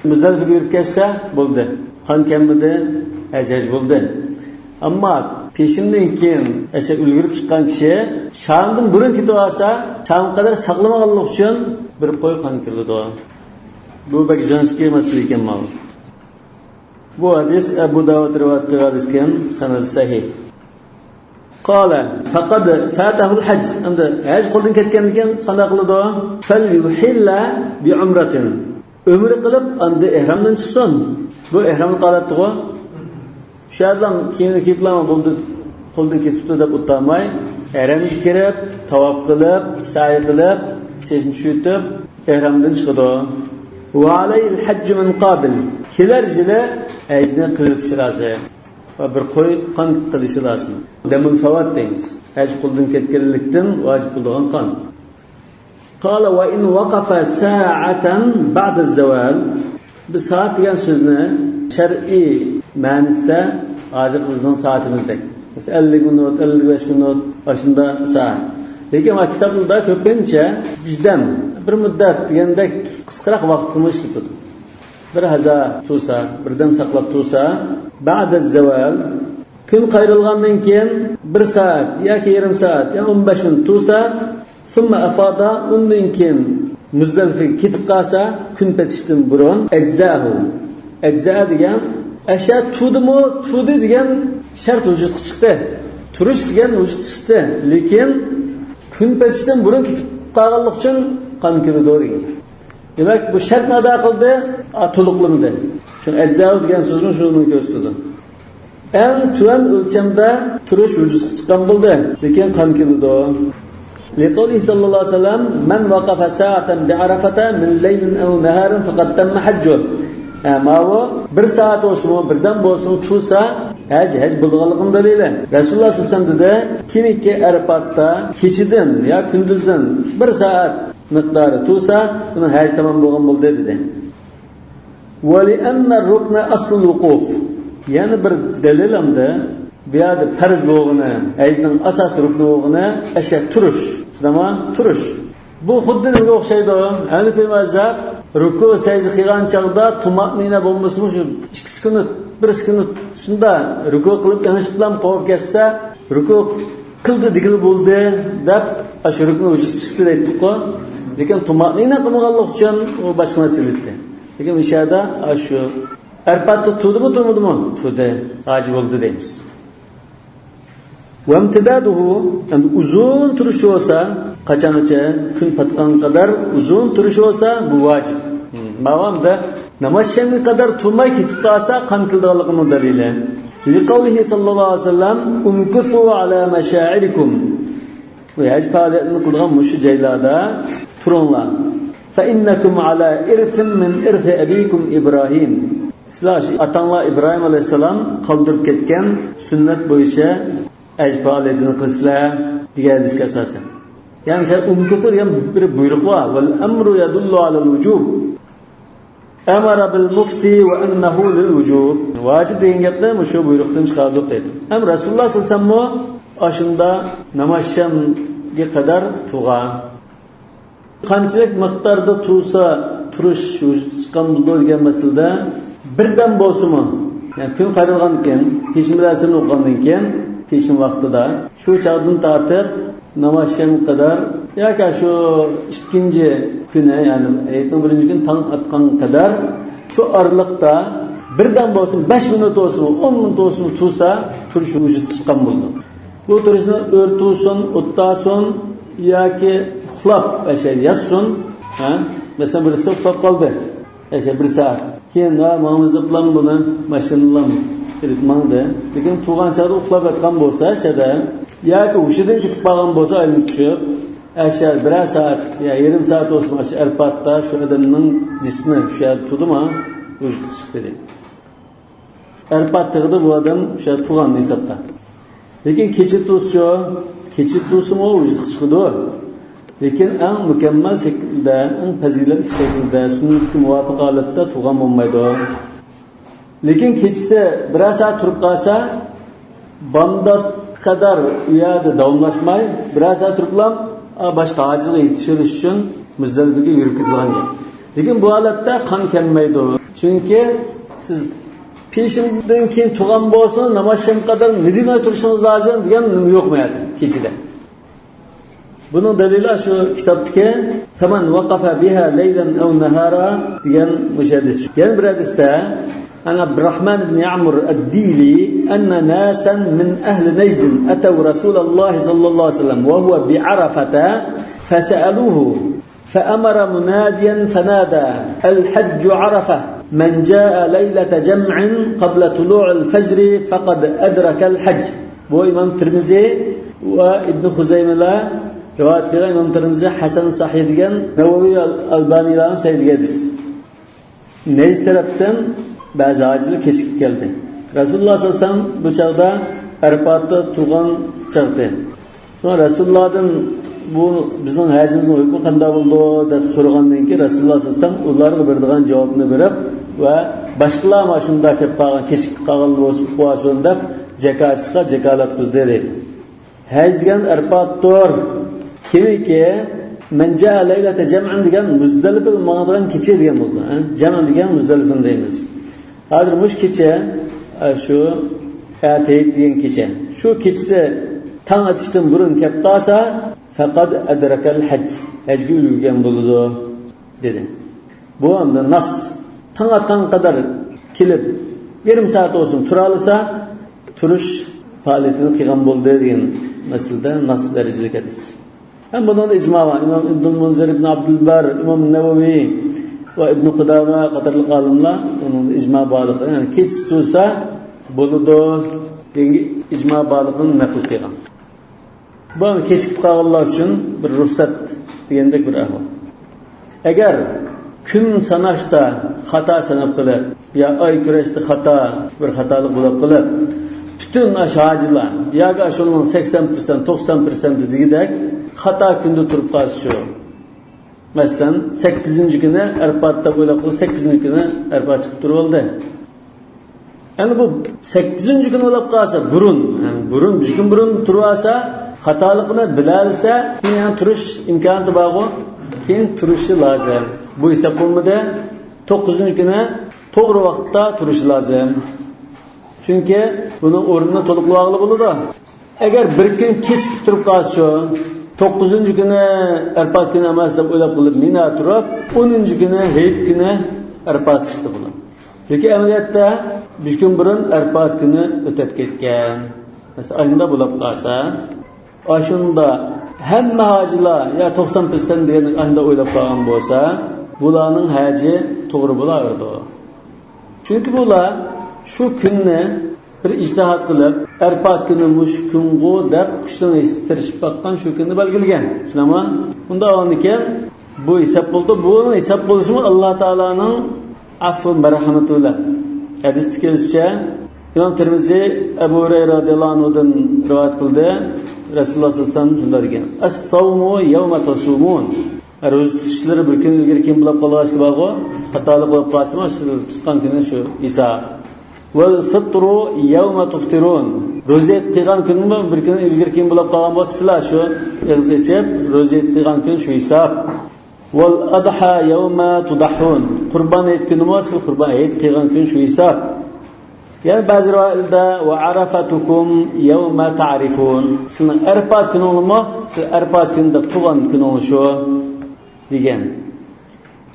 مۇزدەلىپىگە يۈرۈپ كەتسە بولدى. قان كەلمىدى، ھەج ھەج بولدى. ئەمما پېشىندىن كېيىن ئەشە ئۈلگۈرۈپ چىققان كىشى شامدىن بۇرۇن كېتىۋالسا، شامغا قەدەر ساقلىمىغانلىقى ئۈچۈن بىر قوي قان كېلىدۇ. بۇ بەك جانسىكى مەسىلە ئىكەن ماۋۇ. بۇ ھەدىس ئەبۇ داۋۇد رىۋايەت قىلغان ھەدىسكەن، سەنەد سەھىھ. قال فقد فاته الحج. ئەمدى ھەج قولدىن كەتكەندىن كېيىن قانداق قىلىدۇ؟ فليحل بعمرة. ئۆمرە قىلىپ، ئاندىن ئېھرامدىن چىقسۇن. بۇ ئېھراملىق ھالەتتىغۇ. شۇ يەردىلا كىيىمنى كىيىپلا بولدى، قولدىن كېتىپتۇ دەپ ئولتۇرماي، ھەرەمگە كىرىپ، تاۋاپ قىلىپ، سەئي قىلىپ، چېچىنى چۈشۈرتۈپ، ئېھرامدىن چىقىدۇ. وعليه الحج من قابل. كېلەر يىلى ھەجنى قىلىۋېتىشى لازىم. ۋە بىر قوي قان قىلىشى لازىم. دەمۇل فاۋات دەيمىز. ھەج قولدىن كەتكەنلىكتىن ۋاجىپ بولىدىغان قان. قال وإن وقف ساعة بعد الزوال. بىز سائەت دېگەن سۆزنى شەرئىي مەنىسىدە ھازىر بىزنىڭ سائىتىمىزدەك، مەسىلەن، ئەللىك مىنۇت، ئەللىك بەش مىنۇت، ئاشۇنداق سائەت. لېكىن مانا كىتابلاردا كۆپىنچە بىردەم، بىر مۇددەت دېگەندەك قىسقىراق ۋاقىتنىمۇ ئىشلىتىدۇ. بىر ھازا تۇرسا، بىردەم ساقلاپ تۇرسا، بعد الزوال، كۈن قايرىلغاندىن كېيىن بىر سائەت ياكى يېرىم سائەت يا ئون بەش مىنۇت تۇرسا، ثم أفاض، ئۇندىن كېيىن مۇزدەلىپىگە كېتىپ قالسا، كۈن پېتىشتىن بۇرۇن، أجزأه، ئەجزا دېگەن، ئەشە تۇردىمۇ، تۇردى دېگەن شەرت ۋۇجۇدقا چىقتى. تۇرۇش دېگەن ۋۇجۇدقا چىقتى. لېكىن كۈن پېتىشتىن بۇرۇن كېتىپ قالغانلىق ئۈچۈن قان كېلىدۇ دېگەن. دېمەك، بۇ شەرتنى ئادا قىلدى، ئا، تولۇقلىمىدى. شۇڭا ئەجزاۋۇ دېگەن سۆزمۇ شۇنى كۆرسىتىدۇ. ئەڭ تۆۋەن ئۆلچەمدە تۇرۇش ۋۇجۇدقا چىققان بولدى، لېكىن قان كېلىدۇ. لقوله صلى الله عليه وسلم، من وقف ساعة بعرفة من ليل أو نهار فقد تم حجه. ھە، ماۋۇ بىر سائەت بولسىمۇ، بىردەم بولسىمۇ تۇرسا، ھەج، ھەج بولىدىغانلىقىنىڭ دەلىلى. رەسۇلۇللا سەللەللاھۇ ئەلەيھى ۋەسەللەم دېدى، كىمكى ئەرپاتتا كېچىدىن يا كۈندۈزدىن بىر سائەت مىقدارى تۇرسا، ئۇنىڭ ھەجى تامام بولغان بولدى، دېدى. ولأن الركن أصل الوقوف. يەنە بىر دەلىل ئەمدى، بۇ يەردە پەرز بولغىنى، ھەجنىڭ ئاساسىي رۇكنى بولغىنى ئەشە تۇرۇش. شۇنداقمۇ؟ تۇرۇش. بۇ خۇددى نېمىگە ئوخشايدۇ؟ ھەنىفىي مەزھەپ رۇكۇ، سەجدە قىلغان چاغدا تۇمانىنە بولمىسىمۇ، شۇ ئىككى سېكۇنت، بىر سېكۇنت شۇنداق رۇكۇ قىلىپ ئېڭىشىپلا قوپۇپ كەتسە، رۇكۇ قىلدى دېگىلى بولدى دەپ، ئاشۇ رۇكنى ۋۇجۇدقا چىقتى دەيتتۇققۇ. لېكىن تۇمانىنە قىلمىغانلىق ئۈچۈن ئۇ باشقا مەسىلە ئىدى. لېكىن مۇشۇ يەردە ئاشۇ ئەرپاتتا تۇردىمۇ، تۇرمىدىمۇ؟ تۇردى. ھاجى بولدى دەيمىز. وامتداده، ئەمدى ئۇزۇن تۇرۇش بولسا، قاچانغىچە؟ كۈن پاتقان قەدەر ئۇزۇن تۇرۇش بولسا، بۇ ۋاجىپ. ماۋامدا ناماز شەمگە قەدەر تۇرماي كېتىپ قالسا، قان كېلىدىغانلىقىنىڭ دەلىلى. لقوله صلى الله عليه وسلم، امكثوا على مشاعركم. بۇ ھەج پائالىيەتنى قىلىدىغان مۇشۇ جايلاردا تۇرۇڭلار. فإنكم على إرث من إرث أبيكم إبراهيم. سىلەر شۇ ئاتاڭلار ئىبراھىم ئەلەيھىسسالام قالدۇرۇپ كەتكەن سۈننەت بويىچە ھەج پائالىيىتىنى قىلىسىلەر دېگەن ھەدىسكە ئاساسەن. يەنى شۇ امكثوا دېگەن بىر بۇيرۇق بار. والأمر يدل على الوجوب. أمر بالمكث وأنه للوجوب. ۋاجىپ دېگەن گەپنى مۇشۇ بۇيرۇقتىن چىقاردۇق دەيدۇ. ھەم رەسۇلۇللا سەللەللاھۇ ئەلەيھى ۋەسەللەممۇ ئاشۇندا ناماز شەمگە قەدەر تۇرغان. قانچىلىك مىقداردا تۇرسا تۇرۇش ۋۇجۇدقا چىققان بولىدۇ دېگەن مەسىلىدە، بىردەم بولسىمۇ، يەنى كۈن قايرىلغاندىن كېيىن، پېشىن بىلەن ئەسىرنى ئوقۇغاندىن كېيىن، پېشىن ۋاقتىدا، شۇ چاغدىن تارتىپ ناماز شەمگە قەدەر ياكى شۇ ئىككىنچى كۈنى، يەنى ھېيتنىڭ بىرىنچى كۈنى تاڭ ئاتقانغا قەدەر، شۇ ئارىلىقتا بىردەم بولسىمۇ، بەش مىنۇت بولسىمۇ، ئون مىنۇت بولسىمۇ تۇرسا، تۇرۇش ۋۇجۇدقا چىققان بولىدۇ. بۇ تۇرۇشنى ئۆرتە تۇرسۇن، ئوتتا تۇرسۇن ياكى ئۇخلاپ ئەشە ياتسۇن. ھە؟ مەسىلەن، بىرسى ئۇخلاپ قالدى. ئەشە بىر سائەت. كېيىن، ھە، ماڭىمىز دەپلا بۇنى ماشىنىلام ئېلىپ ماڭدى. لېكىن تۇرغان چاغدا ئۇخلاپ ياتقان بولسا ئەشەدە ياكى ھوشىدىن كېتىپ قالغان بولسا ئايلىنىپ چۈشۈپ، ئەشە بىرەر سائەت يا يېرىم سائەت بولسىمۇ ئەشە ئەرپاتتا شۇ ئادەمنىڭ جىسمى شۇ يەردە تۇردىما، ۋۇجۇدقا چىقتى دەيدۇ. ئەرپات تېغىدا بۇ ئادەم شۇ تۇرغان ھېسابتا. لېكىن كېچە تۇرسىچۇ؟ كېچە تۇرسىمۇ ۋۇجۇدقا چىقىدۇ. لېكىن ئەڭ مۇكەممەل شەكىلدە، ئەڭ پەزىلەتلىك شەكىلدە، سۈننەتكە مۇۋاپىق ھالەتتە تۇرغان بولمايدۇ. لېكىن كېچىسى بىرەر سائەت تۇرۇپ قالسا، بامدات قەدەر ئۇ يەردە داۋاملاشماي، بىرەر سائەت تۇرۇپلا، ئا، باشقا ھاجىتىغا يېتىشىۋېلىش ئۈچۈن مۇزدەلىپىگە يۈرۈپ كېتىدىغان گەپ. لېكىن بۇ ھالەتتە قان كەلمەيدۇ. چۈنكى سىز پېشىندىن كېيىن تۇرغان بولسىڭىز، ناماز شەمگە قەدەر مىدىرماي تۇرۇشىڭىز لازىم دېگەن نېمە يوق بۇ يەردە، كېچىدە. بۇنىڭ دەلىلى شۇ كىتابتىكى فمن وقف بها ليلا أو نهارا دېگەن مۇشۇ ھەدىس. يەنە بىر ھەدىستە، عن عبد الرحمن بن عمرو الديلي أن ناسا من أهل نجد أتوا رسول الله صلى الله عليه وسلم وهو بعرفة فسألوه فأمر مناديا فنادى: الحج عرفة، من جاء ليلة جمع قبل طلوع الفجر فقد أدرك الحج. بۇ ئىمام تىرمىزى ۋە ئىبن خۇزەيمىلەر رىۋايەت قىلغان، ئىمام تىرمىزى ھەسەن سەھىھ دېگەن، نەۋەۋى، ئەلبانىيلارنىڭ سەھىھ دېگەن ھەدىس. نەجد تەرەپتىن بەزى ھاجىلار كېچىكىپ كەلدى. رەسۇلۇللا سەللەللاھۇ ئەلەيھى ۋەسەللەم بۇ چاغدا ئەرپاتتا تۇرغان چاغدى. شۇڭا رەسۇلۇللادىن بۇ بىزنىڭ ھەجىمىزنىڭ ھۆكمى قانداق بولىدۇ دەپ سورىغاندىن كېيىن، رەسۇلۇللا سەللەللاھۇ ئەلەيھى ۋەسەللەم ئۇلارغا بېرىدىغان جاۋابنى بېرىپ ۋە باشقىلار مانا شۇنداق كېلىپ قالغان، كېچىكىپ قالغان بولسا ئۇقۇۋالسۇن دەپ، جاكاتچىسىغا جاكالات قىلدى دەيدۇ. ھەج دېگەن ئەرپاتتۇر. كىمكى مەن جاء لەيلەتە جەمئىن دېگەن مۇزدەلىپىگە ماڭىدىغان كېچە دېگەن بولىدۇ. ھە؟ جەمئ دېگەن مۇزدەلىپىنى دەيمىز. ھازىر مۇشۇ كېچە، ئە، شۇ ئەتەيت دېگەن كېچە. شۇ كېچىسى تاڭ ئېتىشتىن بۇرۇن كەپ قالسا، فەقەد ئەدرەكەل ھەج. ھەجگە ئۈلگۈرگەن بولىدۇ، دېدى. بۇ ئەمدى ناس. تاڭ ئاتقانغا قەدەر كېلىپ، يېرىم سائەت بولسۇن تۇرالىسا، تۇرۇش پائالىيىتىنى قىلغان بولدى دېگەن مەسىلىدە ناس دەرىجىلىك ھەدىس. ھەم بۇنىڭدا ئىجما بار. ئىمام ئىبنۇل مۇنزىر، ئىبن ئابدۇلبار، ئىمام نەۋەۋى ۋە ئىبن قۇدامە قاتارلىق ئالىملار ئۇنىڭدا ئىجما بارلىقىنى، يەنى كېچىسى تۇرسا بولىدۇ دېگەن ئىجما بارلىقىنى نەقىل قىلغان. بۇ كېچىكىپ قالغانلار ئۈچۈن بىر رۇخسەت دېگەندەك بىر ئەھۋال. ئەگەر كۈن ساناشتا خاتا ساناپ قېلىپ، يا ئاي كۈرەشتە خاتا، بىر خاتالىق بولۇپ قېلىپ، پۈتۈن ئاشۇ ھاجىلار ياكى ئاشۇنىڭ سەكسەن پىرسەنت، توقسان پىرسەنت دېگۈدەك خاتا كۈندە تۇرۇپ قالسا شۇ. مەسىلەن، سەككىزىنچى كۈنى ئەرپات دەپ ئويلاپ قويۇپ، سەككىزىنچى كۈنى ئەرپات چىقىپ تۇرۇۋالدى. ئەمدى بۇ سەككىزىنچى كۈنى بولۇپ قالسا، بۇرۇن، يەنى بۇرۇن، بىر كۈن بۇرۇن تۇرۇۋالسا، خاتالىقىنى بىلەلىسە، كېيىن يەنە تۇرۇش ئىمكانىيىتى بارغۇ، كېيىن تۇرۇشى لازىم. بۇ ھېساب بولمىدى. توققۇزىنچى كۈنى توغرا ۋاقىتتا تۇرۇشى لازىم. چۈنكى بۇنىڭ ئورنىنى تولۇقلىۋالغىلى بولىدۇ. ئەگەر بىر كۈن كېچىكىپ تۇرۇپ قالسا شۇ، توققۇزىنچى كۈنى ئەرپات كۈنى ئەمەس دەپ ئويلاپ قېلىپ مىنا تۇرۇپ، ئونىنچى كۈنى ھېيت كۈنى ئەرپات چىقتى بۇنىڭ. لېكىن ئەمەلىيەتتە بىر كۈن بۇرۇن ئەرپات كۈنى ئۆتۈپ كەتكەن. مەسىلەن، ئاشۇنداق بولۇپ قالسا، ئاشۇنداق ھەممە ھاجىلار يا توقسان پىرسەنت دېگەندەك ئاشۇنداق ئويلاپ قالغان بولسا، بۇلارنىڭ ھەجى توغرا بولاۋېرىدۇ. چۈنكى بۇلار شۇ كۈننى بىر ئىجتىھات قىلىپ، ئەرپات كۈنى مۇشۇ كۈنغۇ دەپ كۈچلىرىنى تىرىشىپ باققان، شۇ كۈننى بەلگىلىگەن. شۇنداقمۇ؟ بۇنداق بولغاندىكىن بۇ ھېساب بولدى. بۇنىڭ ھېساب بولۇشىمۇ ئاللا تائالانىڭ ئەفۇ مەرھەمىتى بىلەن. ھەدىستە كېلىشىچە، ئىمام تىرمىزى ئەبۇ ھۇرەيرە رازىياللاھۇ ئەنھۇدىن رىۋايەت قىلدى. رەسۇلۇللا سەللەللاھۇ ئەلەيھى ۋەسەللەم شۇنداق دېگەن: «ئەس-سەۋمۇ يەۋمە تەسۇمۇن.» روزا تۇتۇشلىرى بىر كۈن ئىلگىرى كېيىن بولۇپ قالغان ئىشلار بارغۇ، خاتالىق بولۇپ قالسىمۇ، شۇ تۇتقان كۈنى شۇ ھېساب. «ۋەل فىترۇ يەۋمە تۇفطىرۇن.» روزا ھېيت قىلغان كۈنمۇ بىر كۈن ئىلگىرى كېيىن بولۇپ قالغان بولسا، سىلەر شۇ ئېغىز ئېچىپ، روزا ھېيت قىلغان كۈن شۇ ھېساب. «ۋەل ئەدھا يەۋمە تۇدەھھۇن.» قۇربان ھېيت كۈنىمۇ سىز قۇربان ھېيت قىلغان كۈن شۇ ھېساب. يەنە بەزى رىۋايەتلەردە «ۋە ئەرەفەتۇكۇم يەۋمە تەئرىفۇن.» سىزنىڭ ئەرپات كۈنۈڭلارمۇ، سىز ئەرپات كۈنى دەپ تۇرغان كۈنۈڭلار شۇ دېگەن.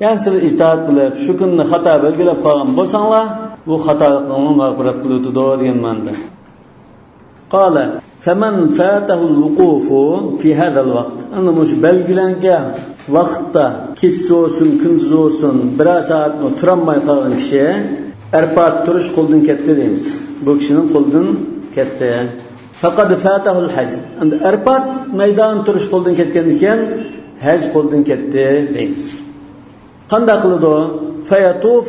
يەنى سىز ئىجتىھات قىلىپ، شۇ كۈننى خاتا بەلگىلەپ قالغان بولساڭلار، بۇ خاتالىقىڭلارنى مەغپىرەت قىلىۋېتىدۇ دېگەن مەنىدە. قال: فمن فاته الوقوف في هذا الوقت. ئەنە مۇشۇ بەلگىلەنگەن ۋاقىتتا، كېچىسى بولسۇن، كۈندۈزى بولسۇن، بىرەر سائەتمۇ تۇرالماي قالغان كىشى، ئەرپات تۇرۇش قولدىن كەتتى دەيمىز. بۇ كىشىنىڭ قولىدىن كەتتى. فقد فاته الحج. ئەمدى ئەرپات مەيدان تۇرۇش قولدىن كەتكەندىكىن، ھەج قولدىن كەتتى دەيمىز. قانداق قىلىدۇ؟ فيطوف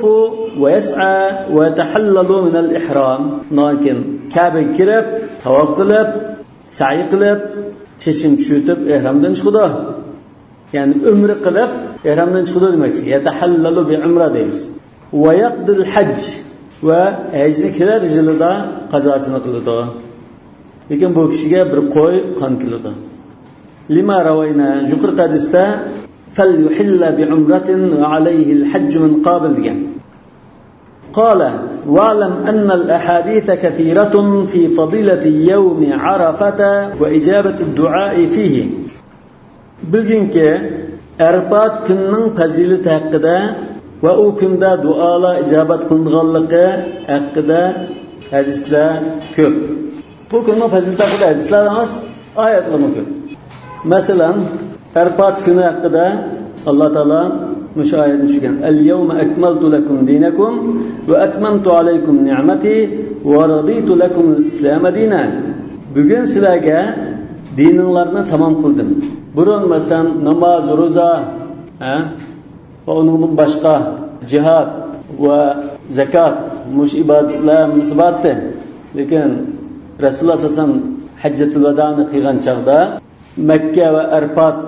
ويسعى ويتحلل من الإحرام. ئۇنىڭدىن كېيىن كەبىگە كىرىپ، تاۋاپ قىلىپ، سەي قىلىپ، چېچىنى چۈشۈرتۈپ، ئېھرامدىن چىقىدۇ. يەنى ئۆمرە قىلىپ، ئېھرامدىن چىقىدۇ دېمەكچى. يەتەھەللەلۇ بىئۇمرە دەيمىز. ۋەيەقدىل ھەج. ۋە ھەجنى كېلەر يىلىدا قازاسىنى قىلىدۇ. لېكىن بۇ كىشىگە بىر قوي قان كېلىدۇ. لما روينا، يۇقىرىقى ھەدىستە، فليحل بعمرة وعليه الحج من قبل دېگەن. قال: واعلم أن الأحاديث كثيرة في فضيلة يوم عرفة وإجابة الدعاء فيه. بىلگىنكى، ئەرپات كۈنىنىڭ پەزىلىتى ھەققىدە ۋە ئۇ كۈندە دۇئالار ئىجابەت قىلىنىدىغانلىقى ھەققىدە ھەدىسلەر كۆپ. بۇ كۈننىڭ پەزىلىتى ھەققىدە ھەدىسلەر ئەمەس، ئايەتلەرمۇ كۆپ. مەسىلەن، ئەرپات كۈنى ھەققىدە ئاللا تائالا مۇشۇ ئايەتنى چۈشۈرگەن: اليوم أكملت لكم دينكم وأتممت عليكم نعمتي ورضيت لكم الإسلام دينا. بۈگۈن سىلەرگە دىنىڭلارنى تامام قىلدىم. بۇرۇن، مەسىلەن، ناماز، روزا، ھە؟ ۋە ئۇنىڭدىن باشقا جىھاد ۋە زاكات، مۇشۇ ئىبادەتلەر ھەممىسى بار ئىدى. لېكىن رەسۇلۇللا سەللەللاھۇ ئەلەيھى ۋەسەللەم ھەججەتۇل ۋەدانى قىلغان چاغدا مەككە ۋە ئەرپات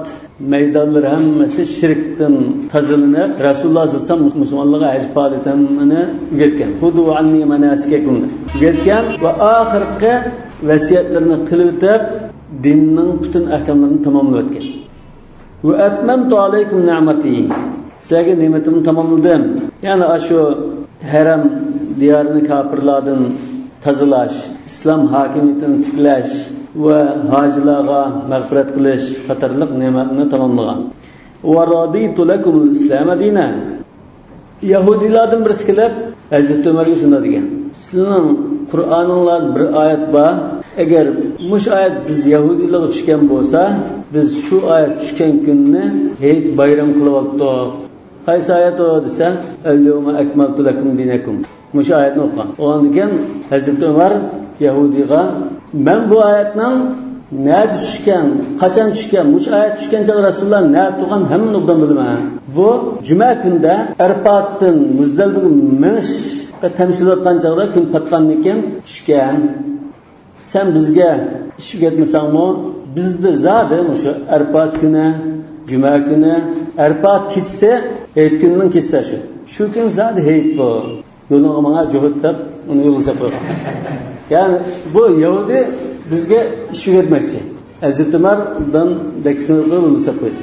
مەيدانلىرى ھەممىسى شىركتىن تازىلىنىپ، رەسۇلۇللا سەللەللاھۇ ئەلەيھى ۋەسەللەم مۇسۇلمانلارغا ھەج پائالىيىتىنى ئۆگەتكەن. خۇزۇ ئەننى ماناسىكەكۇم دەپ ئۆگەتكەن ۋە ئاخىرقى ۋەسىيەتلىرىنى قىلىۋېتىپ، دىننىڭ پۈتۈن ئەھكاملىرىنى تاماملىۋەتكەن. ۋە ئەتمەمتۇ ئەلەيكۇم نىئمەتى. سىلەرگە نېمىتىمنى تاماملىدىم. يەنى ئاشۇ ھەرەم دىيارىنى كاپىرلاردىن تازىلاش، ئىسلام ھاكىمىيىتىنى تىكلەش ۋە ھاجىلارغا مەغپىرەت قىلىش قاتارلىق نېمەتنى تاماملىغان. ۋە رەزىتۇ لەكۇمۇل ئىسلامە دىنا. يەھۇدىيلاردىن بىرسى كېلىپ، ھەزرىتى ئۆمەرگە شۇنداق دېگەن: سىلىنىڭ قۇرئانىڭلاردا بىر ئايەت بار، ئەگەر مۇشۇ ئايەت بىز يەھۇدىيلارغا چۈشكەن بولسا، بىز شۇ ئايەت چۈشكەن كۈننى ھېيت بايرام قىلىۋاپتۇق. قايسى ئايەت ئۇ دېسە، «ئەليەۋمە ئەكمەلتۇ لەكۇم دىنەكۇم.» مۇشۇ ئايەتنى ئوقۇغان. ئۇنىڭدىن كېيىن ھەزرىتى ئۆمەر يەھۇدىيغا، «مەن بۇ ئايەتنىڭ نەدە چۈشكەن، قاچان چۈشكەن، مۇشۇ ئايەت چۈشكەن چاغدا رەسۇلۇللا نەدە تۇرغان، ھەممىنى ئوبدان بىلىمەن. بۇ جۈمە كۈندە ئەرپاتتىن مۇزدەلىپىگە مېڭىشقا تەمشىلىۋاتقان چاغدا كۈن پاتقاندىن كېيىن چۈشكەن. سەن بىزگە ئىش ئۆگەتمىسەڭمۇ، بىزدە زادى مۇشۇ ئەرپات كۈنى، جۈمە كۈنى، ئەرپات كېچىسى، ھېيت كۈنىنىڭ كېچىسى شۇ. شۇ كۈن زادى ھېيت بۇ. يولۇڭغا ماڭا جوھۇت دەپ، ئۇنى يولغا سېلىپ قويغان.» يەنى بۇ يەھۇدىي بىزگە ئىش ئۆگەتمەكچى. ھەزرىتى ئۆمەردىن دەككىسىنى قويۇپ، يولغا سېلىپ قويدى.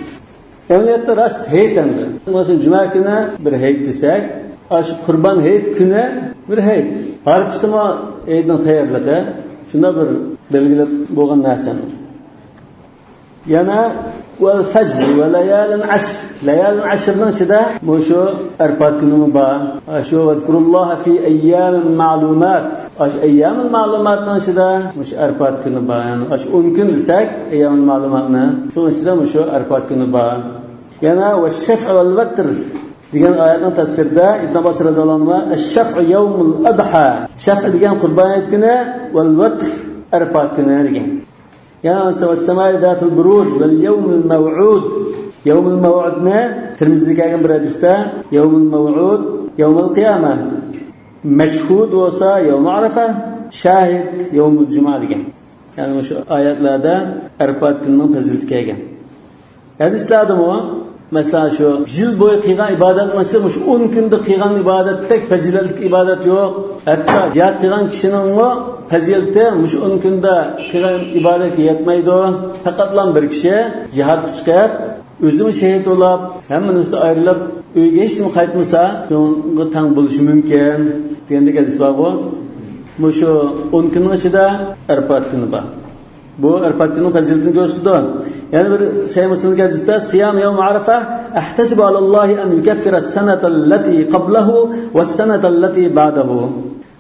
ئەمەلىيەتتە راست ھېيت ئەمدى. مەسىلەن، جۈمە كۈنى بىر ھېيت دېسەك، ئاشۇ قۇربان ھېيت كۈنى بىر ھېيت. ھارپىسىمۇ ھېيتنىڭ تەييارلىقى. شۇنداق بىر بەلگىلەپ بولغان نەرسە. يەنە «ۋەل فەجر ۋە لەيالىن ئەشر». لەيالىن ئەشرنىڭ ئىچىدە مۇشۇ ئەرپات كۈنىمۇ بار. ئاشۇ «ۋەزكۇرۇللاھە فى ئەييامىن مەلۇمات». ئاشۇ ئەييامىل مەلۇماتنىڭ ئىچىدە مۇشۇ ئەرپات كۈنى بار. يەنى ئاشۇ ئون كۈن دېسەك، ئەييامىل مەلۇماتنى، شۇنىڭ ئىچىدە مۇشۇ ئەرپات كۈنى بار. يەنە «ۋەششەفئى ۋەل ۋەتر» دېگەن ئايەتنىڭ تەپسىرىدە ئىبن ئابباس رەزىياللاھۇ ئەنھۇما، «ئەششەفئۇ يەۋمۇل ئەدھا». شەفئ دېگەن قۇربان ھېيت كۈنى، «ۋەل ۋەتر» ئەرپات كۈنى دېگەن. يەنە «ۋەسسەمائى زاتىل بۇرۇج ۋەل يەۋمىل مەۋئۇد». يەۋمىل مەۋئۇدنى تىرمىزىدە كەلگەن بىر ھەدىستە، يەۋمىل مەۋئۇد يەۋمىل قىيامە. مەشھۇد بولسا يەۋمۇ ئارافە، شاھىد يەۋمۇل جۇمۇئە دېگەن. يەنى مۇشۇ ئايەتلەردە ئەرپات كۈنىنىڭ پەزىلىتى كەلگەن. ھەدىسلەردىمۇ، مەسىلەن، شۇ يىل بويى قىلغان ئىبادەتنىڭ ئىچىدە مۇشۇ ئون كۈندە قىلغان ئىبادەتتەك پەزىلەتلىك ئىبادەت يوق. ھەتتا جىھاد قىلغان كىشىنىڭمۇ پەزىلىتى مۇشۇ ئون كۈندە قىلغان ئىبادەتكە يەتمەيدۇ. پەقەتلا بىر كىشى جىھادقا چىقىپ، ئۆزىمۇ شېھىت بولۇپ، ھەممە نەرسىدىن ئايرىلىپ، ئۆيىگە ھېچنېمە قايتمىسا، شۇنىڭغا تەڭ بولۇشى مۇمكىن دېگەندەك ھەدىس بارغۇ. مۇشۇ ئون كۈننىڭ ئىچىدە ئەرپات كۈنى بار. بۇ ئەرپات كۈنىنىڭ پەزىلىتىنى كۆرسىتىدۇ. يەنە بىر سەھىھ مۇسلىمدىكى ھەدىستە، «صيام يوم عرفة أحتسب على الله أن يكفر السنة التي قبله والسنة التي بعده».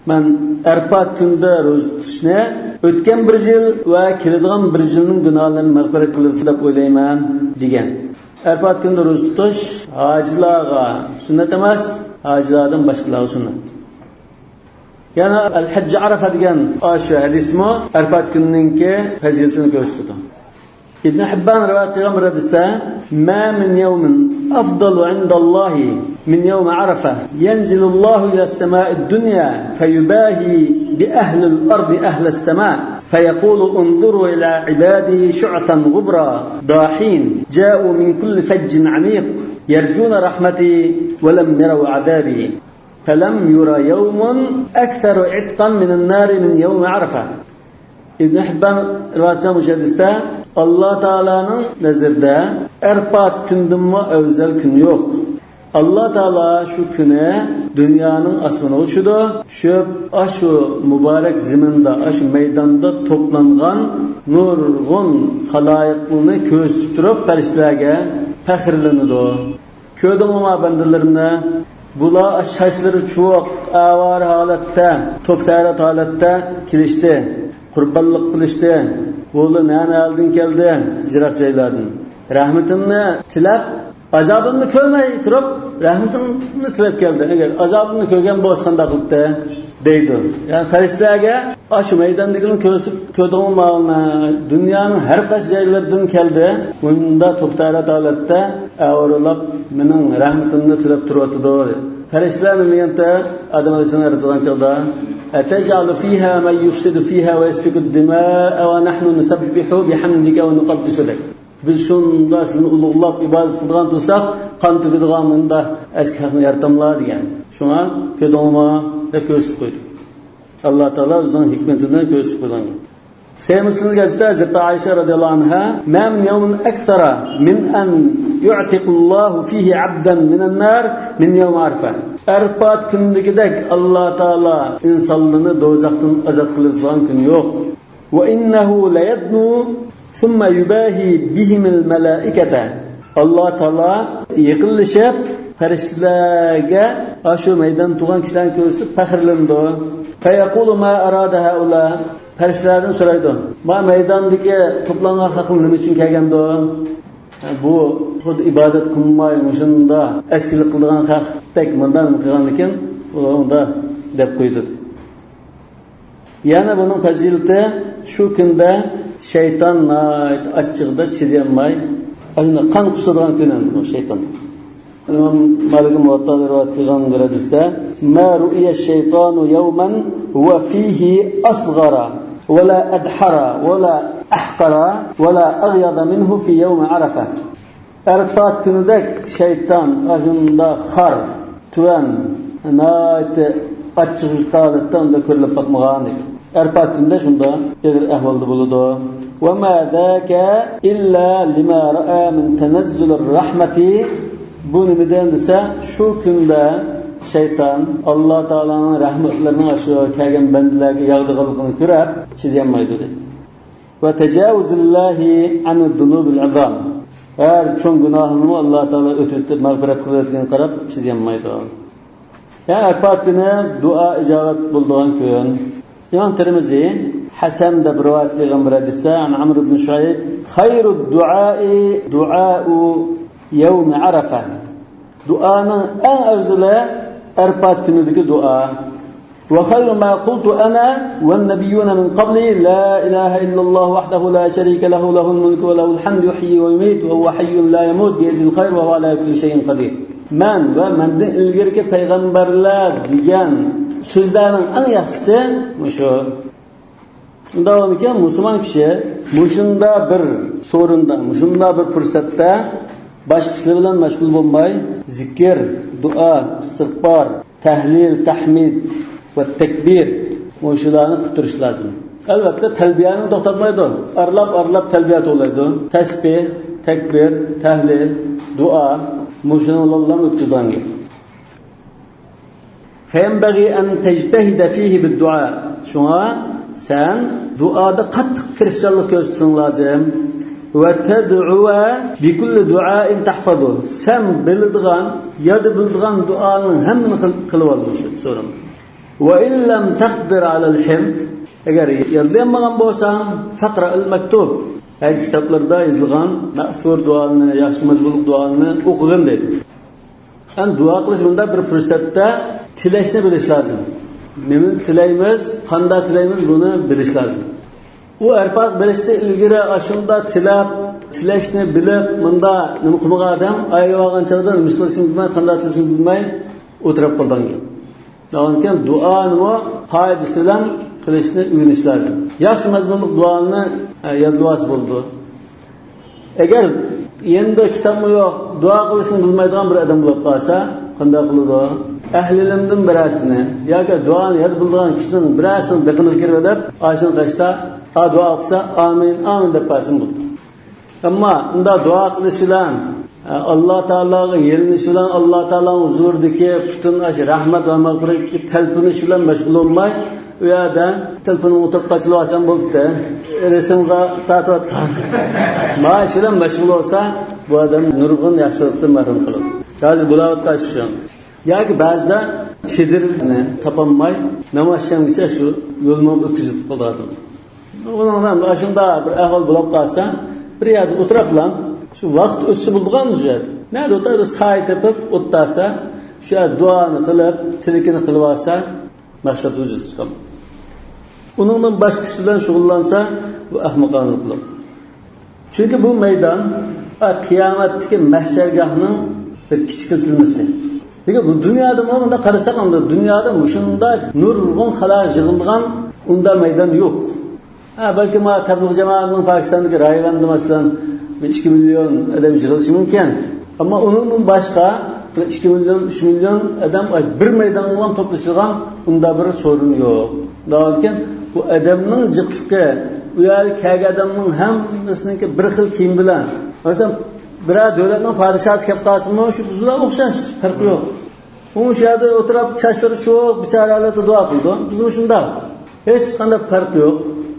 مەن ئەرپات كۈنىدە روزا تۇتۇشنى ئۆتكەن بىر يىل ۋە كېلىدىغان بىر يىلنىڭ گۇناھلىرىنى مەغپىرەت قىلىدۇ دەپ ئويلايمەن، دېگەن. ئەرپات كۈنىدە روزا تۇتۇش ھاجىلارغا سۈننەت ئەمەس، ھاجىلاردىن باشقىلارغا سۈننەت. يەنە «ئەل ھەججۇ ئەرەفە» دېگەن ئاشۇ ھەدىسمۇ ئەرپات كۈنىنىڭكى پەزىلىتىنى كۆرسىتىدۇ. ئىبن ھىببان رىۋايەت قىلغان بىر ھەدىستە، «ما من يوم أفضل عند الله من يوم عرفة، ينزل الله إلى السماء الدنيا فيباهي بأهل الأرض أهل السماء، فيقول: انظروا إلى عبادي شعثا غبرا ضاحين، جاءوا من كل فج عميق، يرجون رحمتي ولم يروا عذابي.» «فلم ير يوم أكثر عتقا من النار من يوم عرفة». ئىبن ھىببان رىۋايەت قىلغان مۇشۇ ھەدىستە، ئاللا تائالانىڭ نەزىرىدە ئەرپات كۈندىنمۇ ئەۋزەل كۈن يوق. ئاللا تائالا شۇ كۈنى دۇنيانىڭ ئاسمىنىغا چۈشىدۇ. چۈشۈپ، ئاشۇ مۇبارەك زېمىندا، ئاشۇ مەيداندا توپلانغان نۇرغۇن خالايىقنى كۆرسىتىپ تۇرۇپ، پەرىشتىلەرگە پەخىرلىنىدۇ. «كۆردۈڭلارمۇ بەندىلىرىمنى؟ بۇلار چاچلىرى چۇۋۇق، ئاۋارە ھالەتتە، توپتارات ھالەتتە كېلىشتى، قۇربانلىق قىلىشتى. بۇلار نە-نەلەردىن كەلدى؟ يىراق جايلاردىن. رەھمىتىمنى تىلەپ، ئازابىمنى كۆرمەي تۇرۇپ، رەھمىتىمنى تىلەپ كەلدى. ئەگەر ئازابىمنى كۆرگەن بولسا قانداق قىلاتتى؟» دەيدۇ. يەنى پەرىشتىلەرگە، «ئاشۇ مەيداندىكىنى كۆرسە، كۆردۈڭمۇ ماۋۇنى؟ دۇنيانىڭ ھەر قايسى جايلىرىدىن كەلدى. مۇندا توپتارات ھالەتتە ئاۋارىلاپ مېنىڭ رەھمىتىمنى تىلەپ تۇرۇۋاتىدۇ.» پەرىشتىلەر نېمە دېگەنتى؟ ئادەم ئەلەيھىسسالام يارىتىلغان چاغدا، «أتجعل فيها من يفسد فيها ويسفك الدماء ونحن نسبح بحمدك ونقدس لك.» «بىز شۇنداق سېنى ئۇلۇغلاپ ئىبادەت قىلىدىغان تۇرساق، قان تۆكىدىغان مۇنداق ئەسكى خەقنى يارىتاملا؟» دېگەن. شۇڭا «كۆردۈڭلارمۇ؟» دەپ كۆرسىتىپ قويدى. ئاللا تائالا ئۆزىنىڭ ھېكمىتىدىن كۆرسىتىپ قويغان. سەھىھ مۇسلىمدىكى ھەدىستە ھەزرىتى ئائىشە رەزىياللاھۇ ئەنھا، «ما من يوم أكثر من أن يعتق الله فيه عبدا من النار من يوم عرفة.» ئەرپات كۈنىدىكىدەك ئاللا تائالا ئىنسانلىرىنى دوزاختىن ئازاد قىلىدىغان كۈن يوق. «وإنه ليدنو ثم يباهي بهم الملائكة.» ئاللا تائالا يېقىنلىشىپ، پەرىشتىلەرگە ئاشۇ مەيداندا تۇرغان كىشىلەرنى كۆرسىتىپ پەخىرلىنىدۇ. «فيقول: ما أراد هؤلاء؟» پەرىشتىلەردىن سورايدۇ، ما مەيداندىكى توپلانغان خەقلەر نېمە ئۈچۈن كەلگەندۇ؟ بۇ خۇددى ئىبادەت قىلماي، مۇشۇنداق ئەسكىلىك قىلىدىغان خەقتەك مۇنداق نېمە قىلغاندىكىن، ئۇلار ئۇنداق دەپ قويىدۇ. يەنە بۇنىڭ پەزىلىتى، شۇ كۈندە شەيتان ناھايىتى ئاچچىقىدا چىدىيالماي، ئاينا قان قۇسىدىغان كۈن ئەمدى بۇ شەيتان. ئىمام مالىك مۇۋەتتادا رىۋايەت قىلغان بىر ھەدىستە، ما رؤي الشيطان يوما هو فيه أصغر ولا أدحر ولا أحقر ولا أغيظ منه في يوم عرفة. ئەرپات كۈنىدەك شەيتان ئاشۇنداق خار، تۆۋەن، ناھايىتى ئاچچىق ھالەتتە ئۇنداق كۆرۈلۈپ باقمىغان ئىدى. ئەرپات كۈنىدە شۇنداق ئېغىر ئەھۋالدا بولىدۇ. وما ذاك إلا لما رأى من تنزل الرحمة. بۇ نېمىدىن دېسە، شۇ كۈندە شەيتان ئاللا تائالانىڭ رەھمەتلىرىنىڭ ئاشۇ كەلگەن بەندىلەرگە ياغىدىغانلىقىنى كۆرۈپ چىدىيالمايدۇ دەيدۇ. وتجاوز الله عن الذنوب العظام. ھەر چوڭ گۇناھنىمۇ ئاللا تائالا ئۆتۈۋېتىپ مەغپىرەت قىلىۋەتكىنىگە قاراپ چىدىيالمايدۇ. يەنى ئەرپات كۈنى دۇئا ئىجابەت بولىدىغان كۈن. ئىمام تىرمىزى ھەسەن دەپ رىۋايەت قىلغان بىر ھەدىستە، عن عمرو بن شعيب، خير الدعاء دعاء يوم عرفة. دۇئانىڭ ئەڭ ئەۋزىلى ئەرپات كۈنىدىكى دۇئا. وخير ما قلت أنا والنبيون من قبلي لا إله إلا الله وحده لا شريك له، له الملك وله الحمد يحيي ويميت وهو حي لا يموت بيده الخير وهو على كل شيء قدير. مەن ۋە مەندىن ئىلگىرىكى پەيغەمبەرلەر دېگەن سۆزلەرنىڭ ئەڭ ياخشىسى مۇشۇ. شۇنداق بولىدىكەن، مۇسۇلمان كىشى مۇشۇنداق بىر سورۇندا، مۇشۇنداق بىر پۇرسەتتە باشقا ئىشلار بىلەن مەشغۇل بولماي، زىكىر، دۇئا، ئىستىغپار، تەھلىل، تەھمىد ۋە تەكبىر، مۇشۇلارنى قىلىپ تۇرۇش لازىم. ئەلۋەتتە، تەلبىيەنى توختاتمايدۇ. ئارىلاپ-ئارىلاپ تەلبىيە توۋلايدۇ. تەسبىھ، تەكبىر، تەھلىل، دۇئا، مۇشۇنىڭ بىلەن ئۆتكۈزىدىغان گەپ. فينبغي أن تجتهد فيه بالدعاء. شۇڭا سەن دۇئادا قاتتىق تىرىشچانلىق كۆرسىتىشىڭ لازىم. وتدعو بكل دعاء تحفظه. سەن بىلىدىغان، يادا بىلىدىغان دۇئانىڭ ھەممىنى قىل-، قىلىۋال مۇشۇ سورۇن. وإن لم تقدر على الحفظ. ئەگەر يادلىيالمىغان بولساڭ، فاقرأ المكتوب. ھەج كىتابلىرىدا يېزىلغان مەئسۇر دۇئالىرىنى، ياخشى مەزمۇنلۇق دۇئالىرىنى ئوقۇغىن دەيدۇ. يەنى دۇئا قىلىش مۇنداق بىر پۇرسەتتە تىلەشنى بىلىش لازىم. نېمىنى تىلەيمىز، قانداق تىلەيمىز، بۇنى بىلىش لازىم. ئۇ ئەرپات بېرىشتىن ئىلگىرى ئاشۇنداق تىلەپ، تىلەشنى بىلىپ، مۇنداق نېمە قىلمىغان ئادەم ئايرىلىۋالغان چاغدا نېمە قىلىشنى بىلمەي، قانداق تىلىشنى بىلمەي ئولتۇرۇپ قالىدىغان گەپ. ئاندىن كېيىن دۇئانىمۇ قائىدىسى بىلەن قىلىشنى ئۆگىنىش لازىم. ياخشى مەزمۇنلۇق دۇئانى، ئە، يادلىۋالسا بولىدۇ. ئەگەر يېنىدا كىتابمۇ يوق، دۇئا قىلىشنى بىلمەيدىغان بىر ئادەم بولۇپ قالسا، قانداق قىلىدۇ؟ ئەھلى ئىلىمدىن بىرەرسىنى ياكى دۇئانى ياد بىلىدىغان كىشىنىڭ بىرەرسىنىڭ دىققىتىگە كىرىۋېلىپ، ئاشۇنىڭ قېشىدا، ئا، دۇئا ئوقۇسا، ئامىن، ئامىن دەپ بەرسىمۇ بولىدۇ. ئەمما ئۇنداق دۇئا قىلىش بىلەن، ئاللا تائالاغا يېلىنىش بىلەن، ئاللا تائالانىڭ ھۇزۇرىدىكى پۈتۈن ئاشۇ رەھمەت ۋە مەغپىرەتكە تەلپۈنۈش بىلەن مەشغۇل بولماي، ئۇ يەردە تېلېفوننى ئۇنتۇپ قاچىلىۋالسام بولدى. رەسىمگە تارتىۋاتقان. مانا شۇ بىلەن مەشغۇل بولسا، بۇ ئادەم نۇرغۇن ياخشىلىقتىن مەھرۇم قالىدۇ. ھازىر بولاۋاتقان شۇ. ياكى بەزىدە چېدىرنى تاپالماي، نامازشامغىچە شۇ يولنى ئۆتكۈزۈپ قالىدۇ. ئۇنىڭ بىلەن ئاشۇنداق بىر ئەھۋال بولۇپ قالسا، بىر يەردە ئولتۇرۇپلا، شۇ ۋاقىت ئۆتسە بولىدىغان شۇ يەردە. نەدە ئولتۇرۇپ، بىر سايە تېپىپ ئولتۇرسا، شۇ يەردە دۇئانى قىلىپ، تىلىكىنى قىلىۋالسا، مەقسەت ھۇزۇرغا چىقىدۇ. ئۇنىڭدىن باشقا ئىش بىلەن شۇغۇللانسا، بۇ ئەخمىقانە قىلىق. چۈنكى بۇ مەيدان، ئا، قىيامەتتىكى مەھشەرگاھنىڭ بىر كىچىكلىتىلمىسى. لېكىن بۇ دۇنيادىمۇ مۇنداق قارىساق، ئەمدى دۇنيادا مۇشۇنداق نۇرغۇن خەلق يىغىلغان ئۇنداق مەيدان يوق. ھە، بەلكى ما تەبلىغ جامائەتنىڭ پاكىستاندىكى رايۋاندا، مەسىلەن، بىر ئىككى مىليون ئادەم يىغىلىشى مۇمكىن. ئەمما ئۇنىڭدىن باشقا بىر ئىككى مىليون، ئۈچ مىليون ئادەم بىر مەيدانغا توپلىشىدىغان ئۇنداق بىر سورۇن يوق. دەۋاتكەن، بۇ ئادەمنىڭ جىقلىقى، ئۇ يەرگە كەلگەن ئادەمنىڭ ھەممىسىنىڭكى بىر خىل كىيىم بىلەن. مەسىلەن، بىرەر دۆلەتنىڭ پادىشاھى كەپ قالسىمۇ، شۇ بىز بىلەن ئوخشاش، پەرقى يوق. ئۇ شۇ يەردە ئولتۇرۇپ، چاچلىرى چۇۋۇق، بىچارە ھالەتتە دۇئا قىلىدۇ. بىزمۇ شۇنداق. ھېچقانداق پەرق يوق.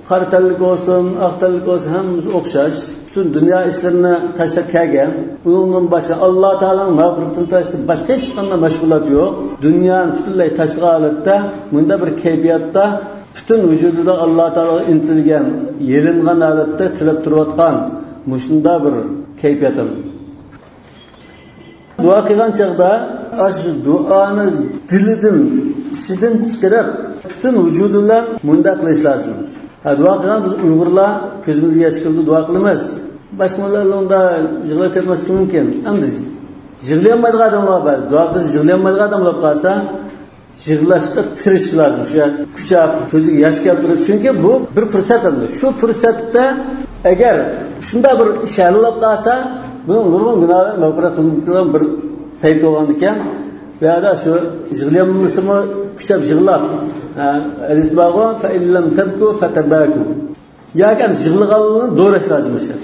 قارا تەنلىك بولسۇن، ئاق تەنلىك بولسۇن، ھەممىمىز ئوخشاش. پۈتۈن دۇنيا ئىشلىرىنى تاشلاپ كەلگەن. ئۇنىڭدىن باشقا، ئاللا تائالانىڭ مەغپىرىتىنى تاشلاپ باشقا ھېچقانداق مەشغۇلات يوق. دۇنيانى پۈتۈنلەي تاشلىغان ھالەتتە، مۇنداق بىر كەيپىياتتا پۈتۈن ۋۇجۇدىدا ئاللا تائالاغا ئىنتىلگەن، يېلىنغان ھالەتتە تىلەپ تۇرۇۋاتقان مۇشۇنداق بىر كەيپىيات. دۇئا قىلغان چاغدا ئاشۇ دۇئانى دىلىدىن، ئىچىدىن چىقىرىپ، پۈتۈن ۋۇجۇدى بىلەن مۇنداق قىلىش لازىم. ھە، دۇئا قىلغان بىز ئۇيغۇرلار كۆزىمىزگە ياش كېلىدۇ، دۇئا قىلىمىز. باشقا مىللەتلەر ئۇنداق يىغلاپ كەتمەسلىكى مۇمكىن. ئەمدى يىغلىيالمايدىغان ئادەملەر بار. دۇئا قىلسا يىغلىيالمايدىغان ئادەم بولۇپ قالسا، يىغلاشقا تىرىشىش لازىم. شۇ يەر قۇچاق، كۆزىگە ياش كەلتۈرۈپ. چۈنكى بۇ بىر پۇرسەت ئەمدى. شۇ پۇرسەتتە ئەگەر شۇنداق بىر ئىش ھەل بولۇپ قالسا، بۇنىڭ نۇرغۇن گۇناھلار مەغپىرەت قىلىنىدىغان بىر پەيت بولغاندىكىن، بۇ يەردە شۇ يىغلىيالمىسىمۇ قۇچاپ يىغلاپ، ھە، ھەدىس بارغۇ، فَإِنْ لَمْ تَبْكُوا فَتَبَاكَوْا. ياكى يىغلىغانلىرىنى دوراش لازىم ئىشلار.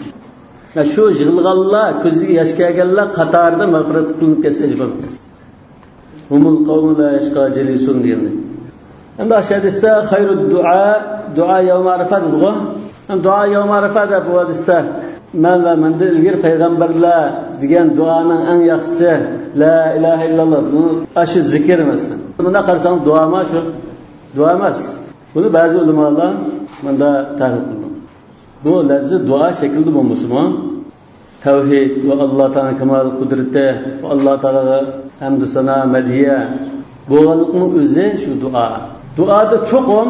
شۇ يىغلىغانلار، كۆزىگە ياش كەلگەنلەر قاتارىدا مەغپىرەت قىلىنىپ كەتسە ئەجەب ئەمەس. ھۇمۇل قەۋمۇ لا يەشقا جەلىسۇھۇم دېگەندەك. ئەمدى ئاشۇ ھەدىستە خەيرۇ دۇئا، دۇئا يەۋمە ئارىفا دېدىغۇ. ئەمدى دۇئا يەۋمە ئارىفا دەپ بۇ ھەدىستە مەن ۋە مەندىن ئىلگىرى پەيغەمبەرلەر دېگەن دۇئانىڭ ئەڭ ياخشىسى لا ئىلاھە ئىللاللا. بۇ ئاشۇ زىكىر ئەمەستە. بۇنداق قارىساڭ دۇئاما شۇ؟ دۇئا ئەمەس. بۇنى بەزى ئۆلىمالار مۇنداق تەھلىل قىلىدۇ. بۇ لەپزى دۇئا شەكلىدە بولمىسىمۇ، تەۋھىد ۋە ئاللا تائالانىڭ كامال قۇدرىتى ۋە ئاللا تائالاغا ھەمدۇ سانا، مەدھىيە بولغانلىقنىڭ ئۆزى شۇ دۇئا. دۇئادا چوقۇم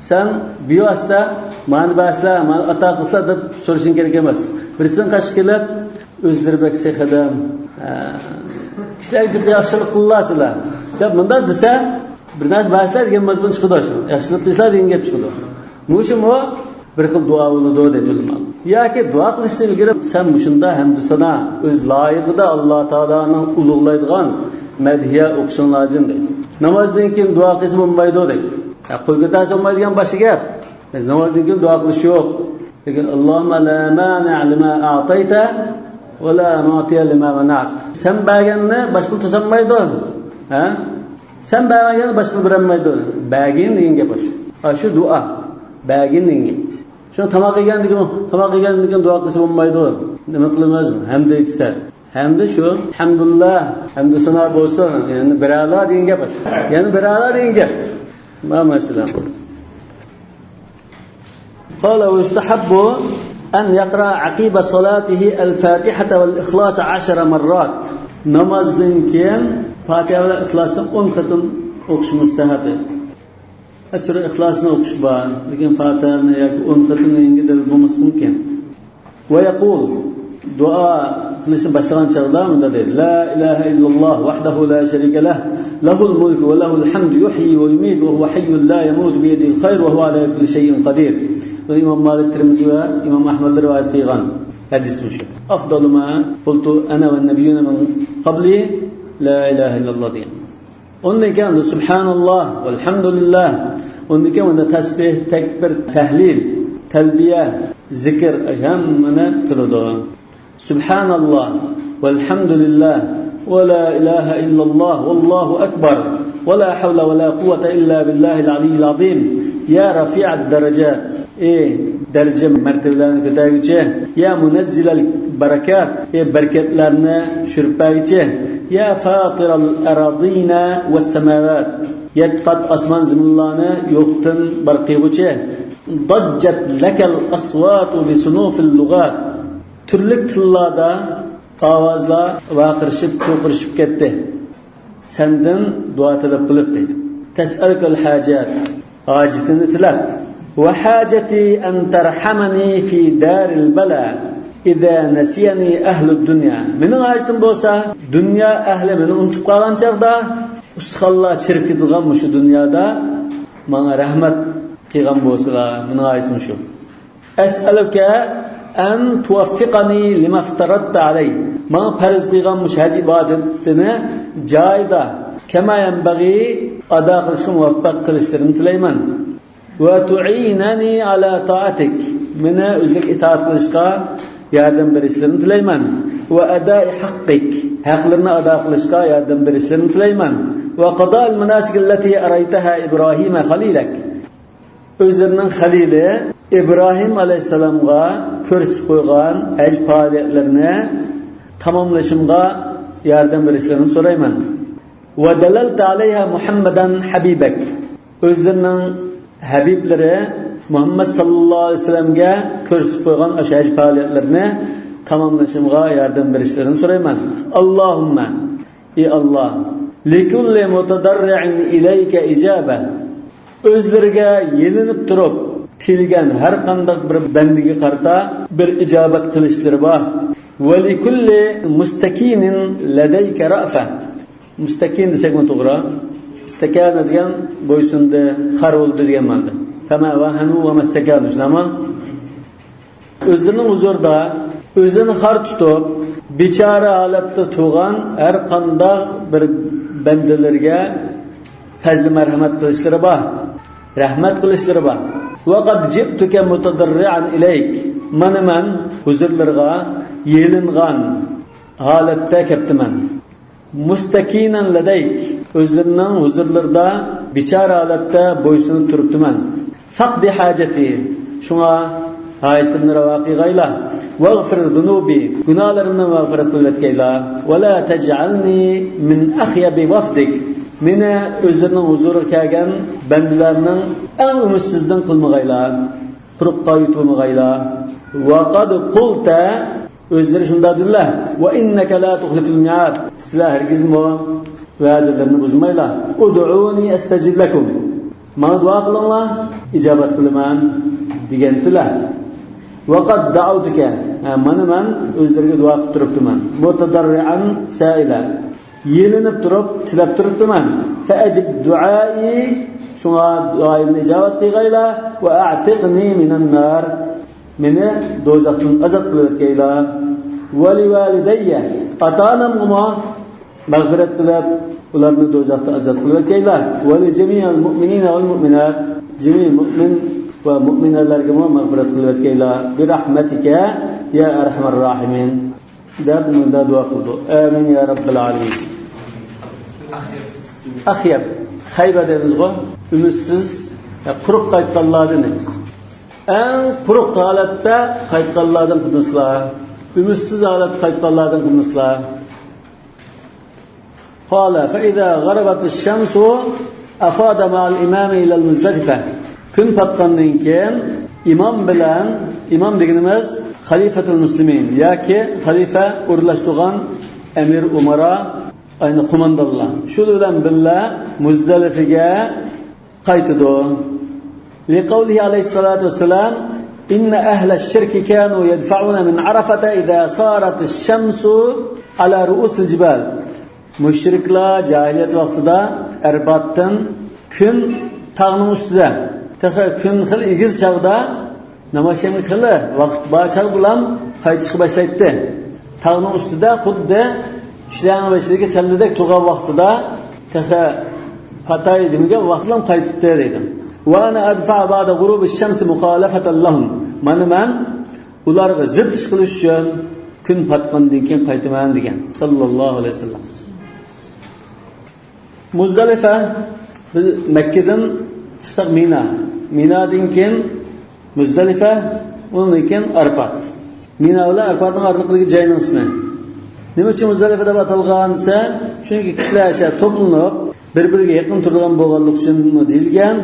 سەن بىۋاسىتە مانا بەرسىلە، مانا ئاتا قىلسىلا دەپ سورىشىڭ كېرەك ئەمەس. بىرسىنىڭ قېشىغا كېلىپ، ئۆزلىرى بەك سېخىي ئادەم، ھە، كىشىلەرگە جىق ياخشىلىق قىلىۋالسىلا دەپ مۇنداق دېسە، بىر نەرسە بەرسىلە دېگەن مەزمۇن چىقىدۇ، شۇ ياخشىلىق قىلسىلا دېگەن گەپ چىقىدۇ. مۇشۇمۇ بىر خىل دۇئا بولىدۇ دەيدۇ ئۆلىما. ياكى دۇئا قىلىشتىن ئىلگىرى سەن مۇشۇنداق ھەمدۇ سانا، ئۆز لايىقىدا ئاللا تائالانى ئۇلۇغلايدىغان مەدھىيە ئوقۇشۇڭ لازىم دەيدۇ. نامازدىن كېيىن دۇئا قىلسا بولمايدۇ دەيدۇ. يا قول كۆتەرسە بولمايدىغان باشقا گەپ. بىز نامازدىن كېيىن دۇئا قىلىش يوق. لېكىن، اللهم لا مانع لما أعطيت ولا معطي لما منعت. سەن بەرگەننى باشقىلار توسالمايدۇ. ھە؟ سەن بەرمىگەننى باشقىلار بېرەلمەيدۇ. بەرگىن دېگەن گەپ ئاشۇ. ئاشۇ دۇئا. بەرگىن دېگەن گەپ. شۇ تاماق يېگەندىن كېيىن، تاماق يېگەندىن كېيىن دۇئا قىلسا بولمايدۇ. نېمە قىلىمىز؟ ھەمدە ئېيتسا. ھەمدە شۇ، ھەمدۇلىللا، ھەمدۇ سانا بولسۇن. يەنە بىرەلا دېگەن گەپ ئاشۇ. يەنە بىرەلا دېگەن گەپ. ما مەسىلە. قال ويستحب أن يقرأ عقب صلاته الفاتحة والإخلاص عشر مرات. نامازدىن كېيىن پاتىھە ۋە ئىخلاسنى ئون قېتىم ئوقۇش مۇستەھەب. سۈرە ئىخلاسنى ئوقۇش بار، لېكىن پاتىھەنى ياكى ئون قېتىم دېگەنگە دەلىل بولماسلىقى مۇمكىن. ويقول، دۇئا قىلىشنى باشلىغان چاغدا مۇنداق دەيدۇ: لا إله إلا الله وحده لا شريك له، له الملك وله الحمد يحيي ويميت وهو حي لا يموت بيده الخير وهو على كل شيء قدير. بۇنى ئىمام مالىك، تىرمىزى ۋە ئىمام ئەھمەد رىۋايەت قىلغان ھەدىس مۇشۇ. أفضل ما قلت أنا والنبيون من قبلي لا إله إلا الله دېگەن. ئۇندىن كېيىن سۇبھاناللا، ۋەلھەمدۇلىللا، ئۇندىن كېيىن ئۇندا تەسبىھ، تەكبىر، تەھلىل، تەلبىيە، زىكىر، ھەممىنى قىلىدۇ. سۇبھاناللا، ۋەلھەمدۇلىللا، ۋە لا ئىلاھە ئىللاللا، ۋەللاھۇ ئەكبەر، ۋە لا ھەۋلە ۋە لا قۇۋۋەتە ئىللا بىللاھىل ئەلىييىل ئەزىم. يا رەفىئەد دەرەجات، ئى دەرىجە مەرتىۋىلەرنى كۆتەرگۈچى، يا مۇنەززىلەل بەرەكات، ئى بەرىكەتلەرنى چۈشۈرۈپ بەرگۈچى، يا فاتىرەل ئەراضىنا ۋەس سەماۋات، يەتتە قات ئاسمان زېمىنلارنى يوقتىن بار قىلغۇچى، ضجت لك الأصوات بصنوف اللغات، تۈرلۈك تىللاردا ئاۋازلار ۋارقىرىشىپ، چۇرقىرىشىپ كەتتى. سەندىن دۇئا تەلەپ قىلىپ دەيدۇ. تسألك الحاجات، ھاجىتىنى تىلەپ. وحاجتي أن ترحمني في دار البلاء إذا نسيني أهل الدنيا. مېنىڭ ھاجىتىم بولسا، دۇنيا ئەھلى مېنى ئۇنتۇپ قالغان چاغدا، ئۇستىخانلار چىرىپ كېتىدىغان مۇشۇ دۇنيادا ماڭا رەھمەت قىلغان بولسىلا، مېنىڭ ھاجىتىم شۇ. أسألك أن توفقني لما افترضت علي. ماڭا پەرز قىلغان مۇشۇ ھەج ئىبادىتىنى جايىدا، كما ينبغي، ئادا قىلىشقا مۇۋەپپەق قىلىشلىرىنى تىلەيمەن. وتعينني على طاعتك. مېنى ئۆزۈڭگە ئىتائەت قىلىشقا ياردەم بېرىشلىرىنى تىلەيمەن. وأداء حقك. ھەقلىرىنى ئادا قىلىشقا ياردەم بېرىشلىرىنى تىلەيمەن. وقضاء المناسك التي أريتها إبراهيم خليلك. ئۆزلىرىنىڭ خەلىلى ئىبراھىم ئەلەيھىسسالامغا كۆرسىتىپ قويغان ھەج پائالىيەتلىرىنى تاماملىشىمغا ياردەم بېرىشلىرىنى سورايمەن. ودللت عليها محمدا حبيبك. ئۆزلىرىنىڭ ھەبىبلىرى مۇھەممەد ساللاللاھۇ ئەلەيھى ۋەسەللەمگە كۆرسىتىپ قويغان ئاشۇ ھەج پائالىيەتلىرىنى تاماملىشىمغا ياردەم بېرىشلىرىنى سورايمەن. ئاللاھۇممە، ئى ئاللا، لىكۇللى مۇتەدەررىئىن ئىلەيكە ئىجابە. ئۆزلىرىگە يېلىنىپ تۇرۇپ تىلىگەن ھەر قانداق بىر بەندىگە قارىتا بىر ئىجابەت قىلىشلىرى بار. ۋەلىكۇللى مۇستەكىنىن لەدەيكە رەئفە. مۇستەكىن دېسەكمۇ توغرا. ئىستەكەنە دېگەن بويسۇندى، خار بولدى دېگەن مەنىدە. فەمە ۋەھەنۇ ۋە مەستەكەنۇ، شۇنداقمۇ؟ ئۆزلىرىنىڭ ھۇزۇرىدا ئۆزىنى خار تۇتۇپ، بىچارە ھالەتتە تۇرغان ھەر قانداق بىر بەندىلىرىگە پەزلى مەرھەمەت قىلىشلىرى بار، رەھمەت قىلىشلىرى بار. ۋەقەد جىئتۇكە مۇتەدەررىئەن ئىلەيك. مانا مەن ھۇزۇرلىرىغا يېلىنغان ھالەتتە كەپتىمەن. مۇستەكىنەن لەدەيك، ئۆزلىرىنىڭ ھۇزۇرلىرىدا بىچارە ھالەتتە بويسۇنۇپ تۇرۇپتىمەن. فەقدى ھاجەتى، شۇڭا ھاجىتىمنى راۋا قىلغايلا. ۋەغفىر زۇنۇبى، گۇناھلىرىمنى مەغپىرەت قىلىۋەتكەيلا. ۋەلا تەجئەلنى مىن ئەخيەبى ۋەفدىك، مېنى ئۆزلىرىنىڭ ھۇزۇرىغا كەلگەن بەندىلەرنىڭ ئەڭ ئۈمىدسىزىدىن قىلمىغايلا، قۇرۇق قايتۇرمىغايلا. ۋەقەد قۇلتە، ئۆزلىرى شۇنداق دېدىلەر. ۋە ئىننەكە لا تۇخلىفۇل مىئاد. سىلەر ھەرگىزمۇ ۋەدىلىرىنى بۇزمايلا. ئۇدئۇنى ئەستەجىب لەكۇم. ماڭا دۇئا قىلىڭلار، ئىجابەت قىلىمەن دېگەنتىلەر. ۋەقەد دەئەۋتۇكە. ھە، مانا مەن ئۆزلىرىگە دۇئا قىلىپ تۇرۇپتىمەن. مۇتەدەررىئەن سائىلە. يېلىنىپ تۇرۇپ تىلەپ تۇرۇپتىمەن. فەئەجىب دۇئائى. شۇڭا دۇئايىمنى ئىجابەت قىلغايلا. ۋە ئەئتىقنى مىنەن نار. مېنى دوزاختىن ئازاد قىلىۋەتكەيلا. ۋەلىۋالىدەييە، ئاتا-ئانامغىمۇ مەغپىرەت قىلىپ، ئۇلارنى دوزاختىن ئازاد قىلىۋەتكەيلا. ۋەلىجەمىئىل مۇئمىنىنە ۋەل مۇئمىنات، جىمى مۇئمىن ۋە مۇئمىنەلەرگىمۇ مەغپىرەت قىلىۋەتكەيلا. بىرەھمەتىكە يا ئەرھەمەر راھىمىن، دەپ مۇنداق دۇئا قىلىدۇ. ئامىن يا رەببەل ئالەمىن. ئەخيەب، خەيبە دەيمىزغۇ، ئۈمىدسىز، يا قۇرۇق قايتقانلاردىن دەيمىز. ئەڭ قۇرۇق ھالەتتە قايتقانلاردىن قىلمىسىلا، ئۈمىدسىز ھالەتتە قايتقانلاردىن قىلمىسىلا. قال فإذا غربت الشمس أفاض مع الإمام إلى المزدلفة. كۈن پاتقاندىن كېيىن ئىمام بىلەن، ئىمام دېگىنىمىز خەلىفەتۇل مۇسلىمىن ياكى خەلىپە ئورۇنلاشتۇرغان ئەمىر ئۇمارا، ئەينى قوماندانلار، شۇ بىلەن بىللە مۇزدەلىفىگە قايتىدۇ. لقوله عليه الصلاة والسلام، إن أهل الشرك كانوا يدفعون من عرفة إذا صارت الشمس على رؤوس الجبال. مۇشرىكلار جاھىلىيەت ۋاقتىدا ئەرپاتتىن كۈن تاغنىڭ ئۈستىدە، تېخى كۈن خېلى ئېگىز چاغدا، ناماز ئىشلەمگە خېلى ۋاقىت بار چاغدىلا قايتىشقا باشلايتتى. تاغنىڭ ئۈستىدە خۇددى كىشىلەرنىڭ بېشىدىكى سەللىدەك تۇرغان ۋاقتىدا، تېخى پاتاي دېمىگەن ۋاقتىلا قايتىپتۇ دەيدۇ. وأنا أدفع بعد غروب الشمس مخالفة لهم. مانا مەن ئۇلارغا زىت ئىش قىلىش ئۈچۈن كۈن پاتقاندىن كېيىن قايتىمەن دېگەن، ساللاللاھۇ ئەلەيھى ۋەسەللەم. مۇزدەلىفە، بىز مەككىدىن چىقساق مىنا، مىنادىن كېيىن مۇزدەلىفە، ئۇنىڭدىن كېيىن ئارپات. مىنا بىلەن ئارپاتنىڭ ئارىلىقىدىكى جاينىڭ ئىسمى. نېمە ئۈچۈن مۇزدەلىفە دەپ ئاتالغان دېسە، چۈنكى كىشىلەر ئاشۇ توپلىنىپ، بىر-بىرىگە يېقىن تۇرىدىغان بولغانلىقى ئۈچۈنمۇ دېيىلگەن.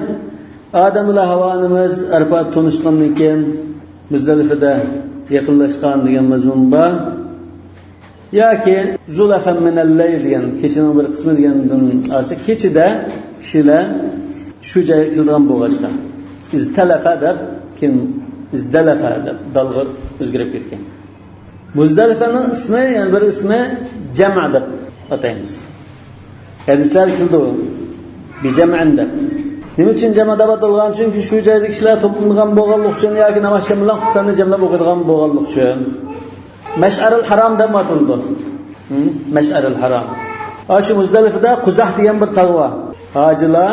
ئادەم بىلەن ھاۋا ئانىمىز ئارپات تونۇشقاندىن كېيىن مۇزدەلىفىدە يېقىنلاشقان دېگەن مەزمۇن بار. ياكى زۇلەفەن مىنەللەيل دېگەن، كېچىنىڭ بىر قىسمى دېگەندىن ئالسا، كېچىدە كىشىلەر شۇ جايغا كېلىدىغان بولغاچقا، ئىزتەلەفە دەپ، كېيىن ئىزدەلەفە دەپ دالغا ئۆزگىرىپ كەتكەن. مۇزدەلىفەنىڭ ئىسمى، يەنە بىر ئىسمى جەمە دەپ ئاتايمىز. ھەدىسلەردە كېلىدۇ، بىجەمئىن دەپ. نېمە ئۈچۈن جەمە دەپ ئاتالغان؟ چۈنكى شۇ جايدا كىشىلەر توپلىنىدىغان بولغانلىقى ئۈچۈن ياكى ناماز ئىشلەر بىلەن خۇتبىنى جەملەپ ئوقۇيدىغان بولغانلىقى ئۈچۈن. مەشئەرىل ھارام دەپ ئاتىلىدۇ. ھە؟ مەشئەرىل ھارام. ھە، شۇ مۇزدەلىفىدە قۇزاھ دېگەن بىر تاغ بار. ھاجىلار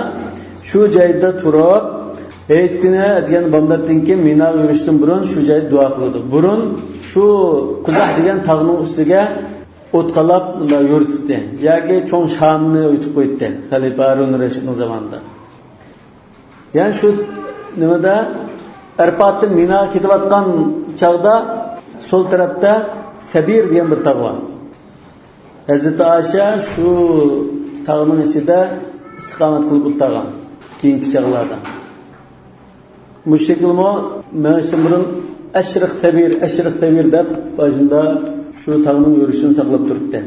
شۇ جايدا تۇرۇپ، ھېيت كۈنى ئەتىگەن بامداتتىن كېيىن مىناغا يۈرۈشتىن بۇرۇن شۇ جايدا دۇئا قىلىدۇ. بۇرۇن شۇ قۇزاھ دېگەن تاغنىڭ ئۈستىگە ئوت قالاپ مۇنداق يورۇتتى. ياكى چوڭ شامنى ئويۇتۇپ قويدى خەلىپە ھارۇن رەشىدنىڭ زامانىدا. يەنى شۇ نېمىدە، ئەرپاتتىن مىناغا كېتىۋاتقان چاغدا سول تەرەپتە سەبىر دېگەن بىر تاغ بار. ھەزرىتى ئائىشە شۇ تاغنىڭ ئىچىدە ئىستىقامەت قىلىپ ئولتۇرغان كېيىنكى چاغلاردا. مۇشۇ شەكىلمۇ مېڭىشتىن بۇرۇن «ئەشرىق تەبىر، ئەشرىق تەبىر» دەپ باشىدا شۇ تاغنىڭ يۈرۈشىنى ساقلاپ تۇرۇپتى.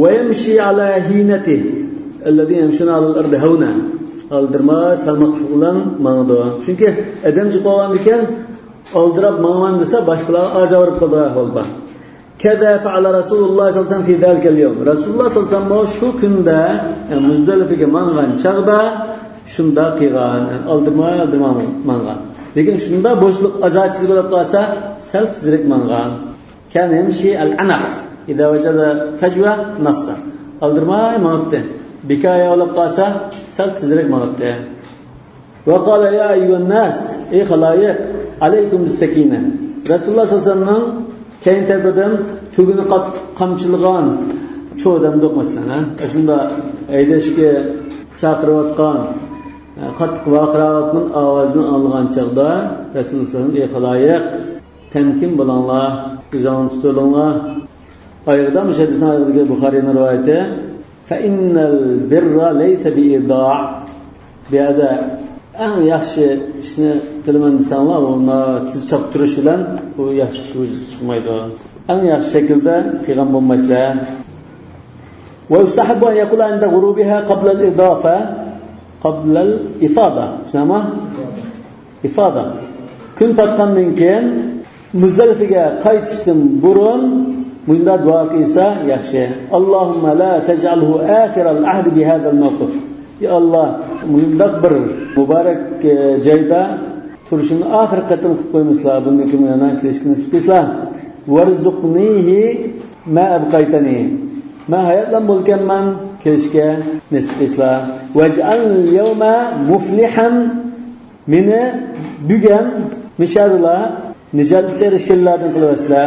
«ويمشي على هينته الذين يمشون على الأرض هونا». ئالدىرىماي، سالماقلىق بىلەن ماڭىدۇ. چۈنكى ئادەم جىق بولغاندىكىن، ئالدىراپ ماڭىمەن دېسە، باشقىلارغا ئازار بولۇپ قالىدىغان ئەھۋال بار. «كذا فعل رسول الله صلى الله عليه وسلم في ذلك اليوم». رەسۇلۇللا سەللەللاھۇ ئەلەيھى ۋەسەللەممۇ شۇ كۈندە، يەنى مۇزدەلىفىگە ماڭغان چاغدا شۇنداق قىلغان، يەنى ئالدىرىماي، ئالدىرىماي ماڭغان. لېكىن شۇنداق بوشلۇق، ئازار چېكىدىغان بولۇپ قالسا، سەل تېزرەك ماڭغان. «كان يمشي العنق إذا وجد فجوة نص». ئالدىرىماي ماڭاتتى. بىكار ياۋلاپ قالسا، سەل تېزرەك ماڭاتتى. «وقال يا أيها الناس»، ئەي خالايىق، «عليكم بالسكينة». رەسۇلۇللا سەللەللاھۇ ئەلەيھى ۋەسەللەمنىڭ كەينى تەرىپىدىن تۈگىنى قاتتىق قامچىلىغان چو دەمدۇق، مەسىلەن، ھە؟ شۇنداق ھەيدەشكە چاقىرىۋاتقان، قاتتىق ۋارقىراۋاتقان ئاۋازنى ئاڭلىغان چاغدا رەسۇلۇللا سەللەللاھۇ ئەلەيھى ۋەسەللەم: «ئەي خالايىق، تەمكىن بولۇڭلار، ئۆزۈڭلارنى تۇتۇۋېلىڭلار.» ئايىغىدا، مۇشۇ ھەدىسنىڭ ئايىغىدىكى بۇخارىينىڭ رىۋايىتى، «فإن البر ليس بإيضاع». بۇ يەردە ئەڭ ياخشى ئىشنى قىلىمەن دېسەڭلار، ئۇنى تېز چاپتۇرۇش بىلەن بۇ ياخشى ئىش ۋۇجۇدقا چىقمايدۇ. ئەڭ ياخشى شەكىلدە قىلغان بولمايسىلەر. «ويستحب أن يقول عند غروبها قبل الإضافة، قبل الإفاضة». چۈشىنەما؟ ئىفادا. كۈن پاتقاندىن كېيىن مۇزدەلىفىگە قايتىشتىن بۇرۇن مۇنداق دۇئا قىلسا ياخشى: «اللهم لا تجعله آخر العهد بهذا الموقف». يا ئاللا، مۇنداق بىر مۇبارەك، ئە، جايدا تۇرۇشۇمنى ئاخىرقى قېتىم قىلىپ قويمىسىلا، بۇندىن كېيىن يەنە كېلىشكە نېسىپ قىلسىلا. «وارزقنيه ما أبقيتني». مەن ھاياتلا بولىدىكەنمەن، كېلىشكە نېسىپ قىلسىلا. «واجعل اليوم مفلحا». مېنى بۈگۈن مىشادىلا نىجاتلىققا ئېرىشكەنلەردىن قىلىۋەتسىلە،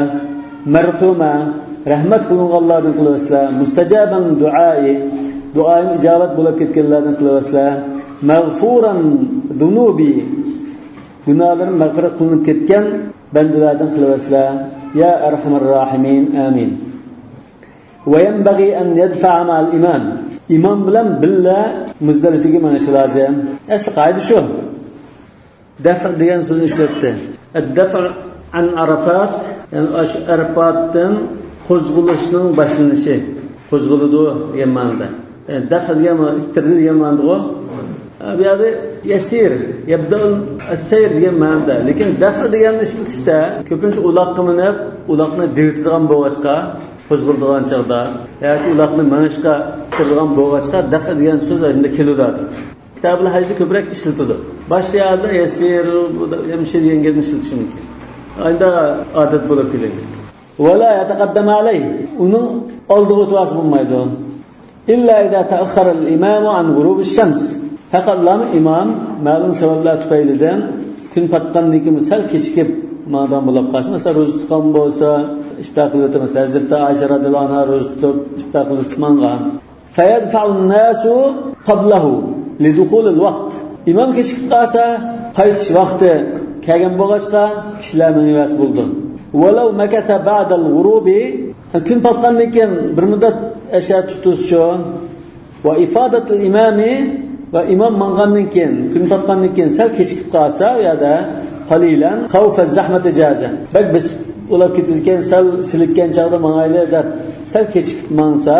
مەرھۇمە، رەھمەت قىلىنغانلاردىن قىلىۋەتسىلە، مۇستەجابەن دۇئائى، دۇئايىم ئىجابەت بولۇپ كەتكەنلەردىن قىلىۋەتسىلە، مەغفۇرەن زۇنۇبى، گۇناھلىرىم مەغپىرەت قىلىنىپ كەتكەن بەندىلەردىن قىلىۋەتسىلە، يا ئەرھەمەر راھىمىن، ئامىن. «وينبغي أن يدفع مع الإمام». ئىمام بىلەن بىللە مۇزدەلىپىگە مېڭىشى لازىم. ئەسلى قائىدە شۇ. دەفئ دېگەن سۆزنى ئىشلەتتى. «الدفع عن عرفات»، يەنى ئاشۇ ئەرپاتتىن قوزغىلىشنىڭ باشلىنىشى. قوزغىلىدۇ دېگەن مەنىدە. يەنى دەفئ دېگەن مانا ئىتتىردى دېگەن مەنىدىغۇ. بۇ يەردە يەسىر، يەبدەئۇل سەير دېگەن مەنىدە. لېكىن دەفئ دېگەننى ئىشلىتىشتە كۆپىنچە ئۇلاققا مىنىپ، ئۇلاقنى دىۋىتىدىغان بولغاچقا، قوزغىلىدىغان چاغدا ياكى ئۇلاقنى مېڭىشقا ئىتتىرىدىغان بولغاچقا، دەفئ دېگەن سۆز ئەمدى كېلىدۇ. كىتابۇل ھەجدە كۆپرەك ئىشلىتىدۇ. باشقا يەردە يەسىر، يەمشى دېگەن گەپنى ئىشلىتىشى مۇمكىن. ئەمدى ئادەت بولۇپ كېلىدۇ. «ولا يتقدم عليه». ئۇنىڭ ئالدىغا ئۆتۈۋالسا بولمايدۇ. «إلا إذا تأخر الإمام عن غروب الشمس». پەقەتلا ئىمام مەلۇم سەۋەبلەر تۈپەيلىدىن كۈن پاتقاندىن كېيىن سەل كېچىكىپ ماڭىدىغان بولۇپ قالسا، مەسىلەن، روزا تۇتقان بولسا، ئىپتار قىلىۋېتىپ، مەسىلەن، ھەزرىتى ئائىشە رەزىياللاھۇ ئەنھا روزا تۇتۇپ، ئىپتار قىلىۋېتىپ ماڭغان. «فيدفع الناس قبله لدخول الوقت». ئىمام كېچىكىپ قالسا، قايتىش ۋاقتى كەلگەن بولغاچقا، كىشىلەر مېڭىۋەرسە بولىدۇ. «ولو مكث بعد الغروب». كۈن پاتقاندىن كېيىن بىر مۇددەت ئەشە تۇتۇشچۇ. «وإفاضة الإمام»، ۋە ئىمام ماڭغاندىن كېيىن، كۈن پاتقاندىن كېيىن سەل كېچىكىپ قالسا، ئۇ يەردە «قليلا خوف الزحمة جاز». بەك بېسىپ ئۇلاپ كېتىدىكەن، سەل سېلىككەن چاغدا ماڭايلى دەپ سەل كېچىكىپ ماڭسا،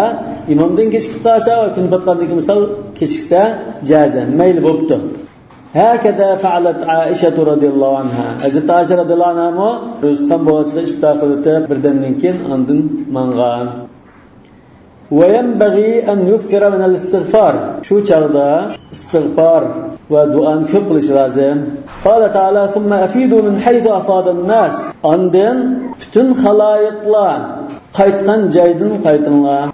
ئىمامدىن كېچىكىپ قالسا ۋە كۈن پاتقاندىن كېيىن سەل كېچىكسە، جاز، مەيلى بوپتۇ. «هكذا فعلت عائشة رضي الله عنها». ھەزرىتى ئائىشە رەزىياللاھۇ ئەنھامۇ روزا تۇتقان بولغاچقا ئىپتار قىلىۋېتىپ، بىردەمدىن كېيىن ئاندىن ماڭغان. «وينبغي أن يكثر من الاستغفار». شۇ چاغدا ئىستىغپار ۋە دۇئانى كۆپ قىلىش لازىم. «قال تعالى: ثم أفيضوا من حيث أفاض الناس». ئاندىن پۈتۈن خالايىقلار قايتقان جايدىن قايتىڭلار.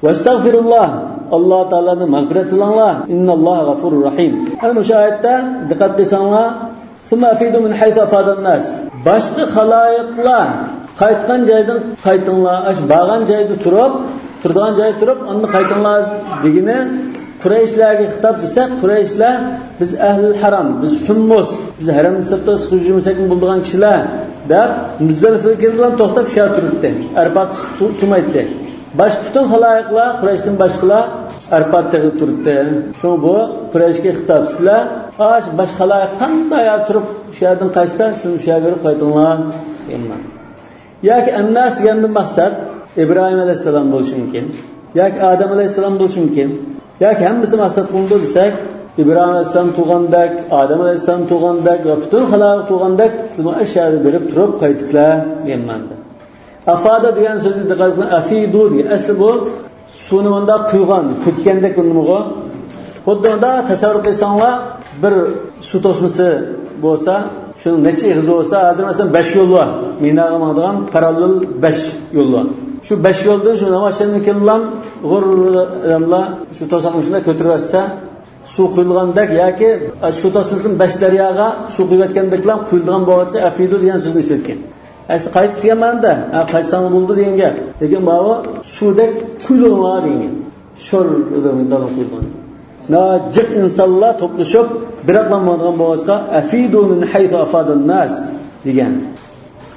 «واستغفروا الله». ئاللا تائالادىن مەغپىرەت تىلەڭلار. «إن الله غفور رحيم». ئەنە مۇشۇ ئايەتتە دىققەت قىلساڭلار، «ثم أفيضوا من حيث أفاض الناس». باشقا خالايىقلار قايتقان جايدىن قايتىڭلار. ئاشۇ بارغان جايدا تۇرۇپ، تۇرىدىغان جايدا تۇرۇپ، ئاندىن قايتىڭلار دېگىنى قۇرەيشلەرگە خىتاب دېسەك، قۇرەيشلەر: «بىز ئەھلىل ھەرەم، بىز ھۇممۇس، بىز ھەرەمدىن سىرتقا چىقىپ يۈرمىسەكمۇ بولىدىغان كىشىلەر» دەپ، مۇزدەلىفىگە كېلىدىغان توختاپ شۇ يەردە تۇراتتى. ئەرپات تۇ-، تۇرمايتتى. باشقا پۈتۈن خالايىقلار، قۇرەيشتىن باشقىلار ئەرپات تېغىدا تۇراتتى. شۇڭا بۇ قۇرەيشكە خىتاب: «سىلەر ئاش، باش خالايىق قانداق يەردە تۇرۇپ شۇ يەردىن قايتسا، شۇنى شۇ يەرگە بېرىپ قايتىڭلار دېگەن مەنىدە. ياكى ئەنناس دېگەندىن مەقسەت ئىبراھىم ئەلەيھىسسالام بولۇشى مۇمكىن. ياكى ئادەم ئەلەيھىسسالام بولۇشى مۇمكىن. ياكى ھەممىسى مەقسەت قىلىنىدۇ دېسەك، ئىبراھىم ئەلەيھىسسالام تۇرغاندەك، ئادەم ئەلەيھىسسالام تۇرغاندەك ۋە پۈتۈن خالايىق تۇرغاندەك، سىلەر ئاشۇ يەرگە بېرىپ تۇرۇپ قايتىسىلەر دېگەن مەنىدە. ئافادە دېگەن سۆزنى دىققەت قىلىڭ، ئەفىدۇ دېگەن. ئەسلى بۇ سۇنى مۇنداق قۇيغان، پۈتكەندەك بۇنىمۇغۇ. خۇددى مۇنداق تەسەۋۋۇر قىلساڭلار، بىر سۇ توسمىسى بولسا، شۇنىڭ نەچچە ئېغىزى بولسا، ھازىر مەسىلەن، بەش يول بار. مىناغا ماڭىدىغان پاراللېل بەش يول بار. شۇ بەش يولدىن شۇ ناۋاشەندىكىنلام غۇررىلاملا شۇ توساقنى شۇنداق كۆتۈرۈۋەتسە، سۇ قۇيۇلغاندەك ياكى سۇ توسمىسىدىن بەش دەرياغا سۇ قۇيۇۋەتكەندەكلا قۇيۇلىدىغان بولغاچقا، ئەفىدۇ دېگەن سۆزنى ئىشلەتكەن. ئەسلى قايتىش دېگەن مەنىدە، ھە، قايتساڭ بولدى دېگەن گەپ. لېكىن ماۋۇ سۇدەك قۇيۇلۇڭلار دېگەن گەپ. شور دېگەن دالا قۇيۇلغان. ناھايىتى جىق ئىنسانلار توپلىشىپ، بىراقلا ماڭىدىغان بولغاچقا، ئەفىدۇ مىن ھەيسۇ ئەفادەن ناس دېگەن.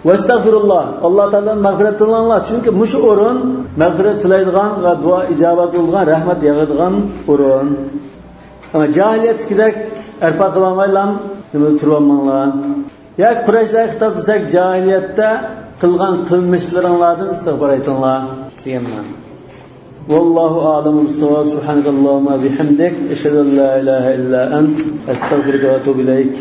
ۋەستەغفىرۇللا، ئاللا تائالادىن مەغپىرەت تىلەڭلار، چۈنكى مۇشۇ ئورۇن مەغپىرەت تىلەيدىغان ۋە دۇئا ئىجابەت قىلىدىغان، رەھمەت ياغىدىغان ئورۇن. ئەمما جاھىلىيەتتىكىدەك ئەرپا قىلالمايلا نېمە تۇرۇۋالماڭلار. ياكى قۇرەيشلەرگە خىتاب دېسەك، جاھىلىيەتتە قىلغان قىلمىشلىرىڭلاردىن ئىستىغپار ئېيتىڭلار دېگەن مەنە. ۋاللاھۇ ئەئلەمۇ بىسساۋاب. سۇبھانەكەللاھۇممە بىھەمدىك، ئەشھەدۇ ئەن لا ئىلاھە ئىللا ئەنت، ئەستەغفىرۇكە ۋە ئەتۇبۇ ئىلەيك.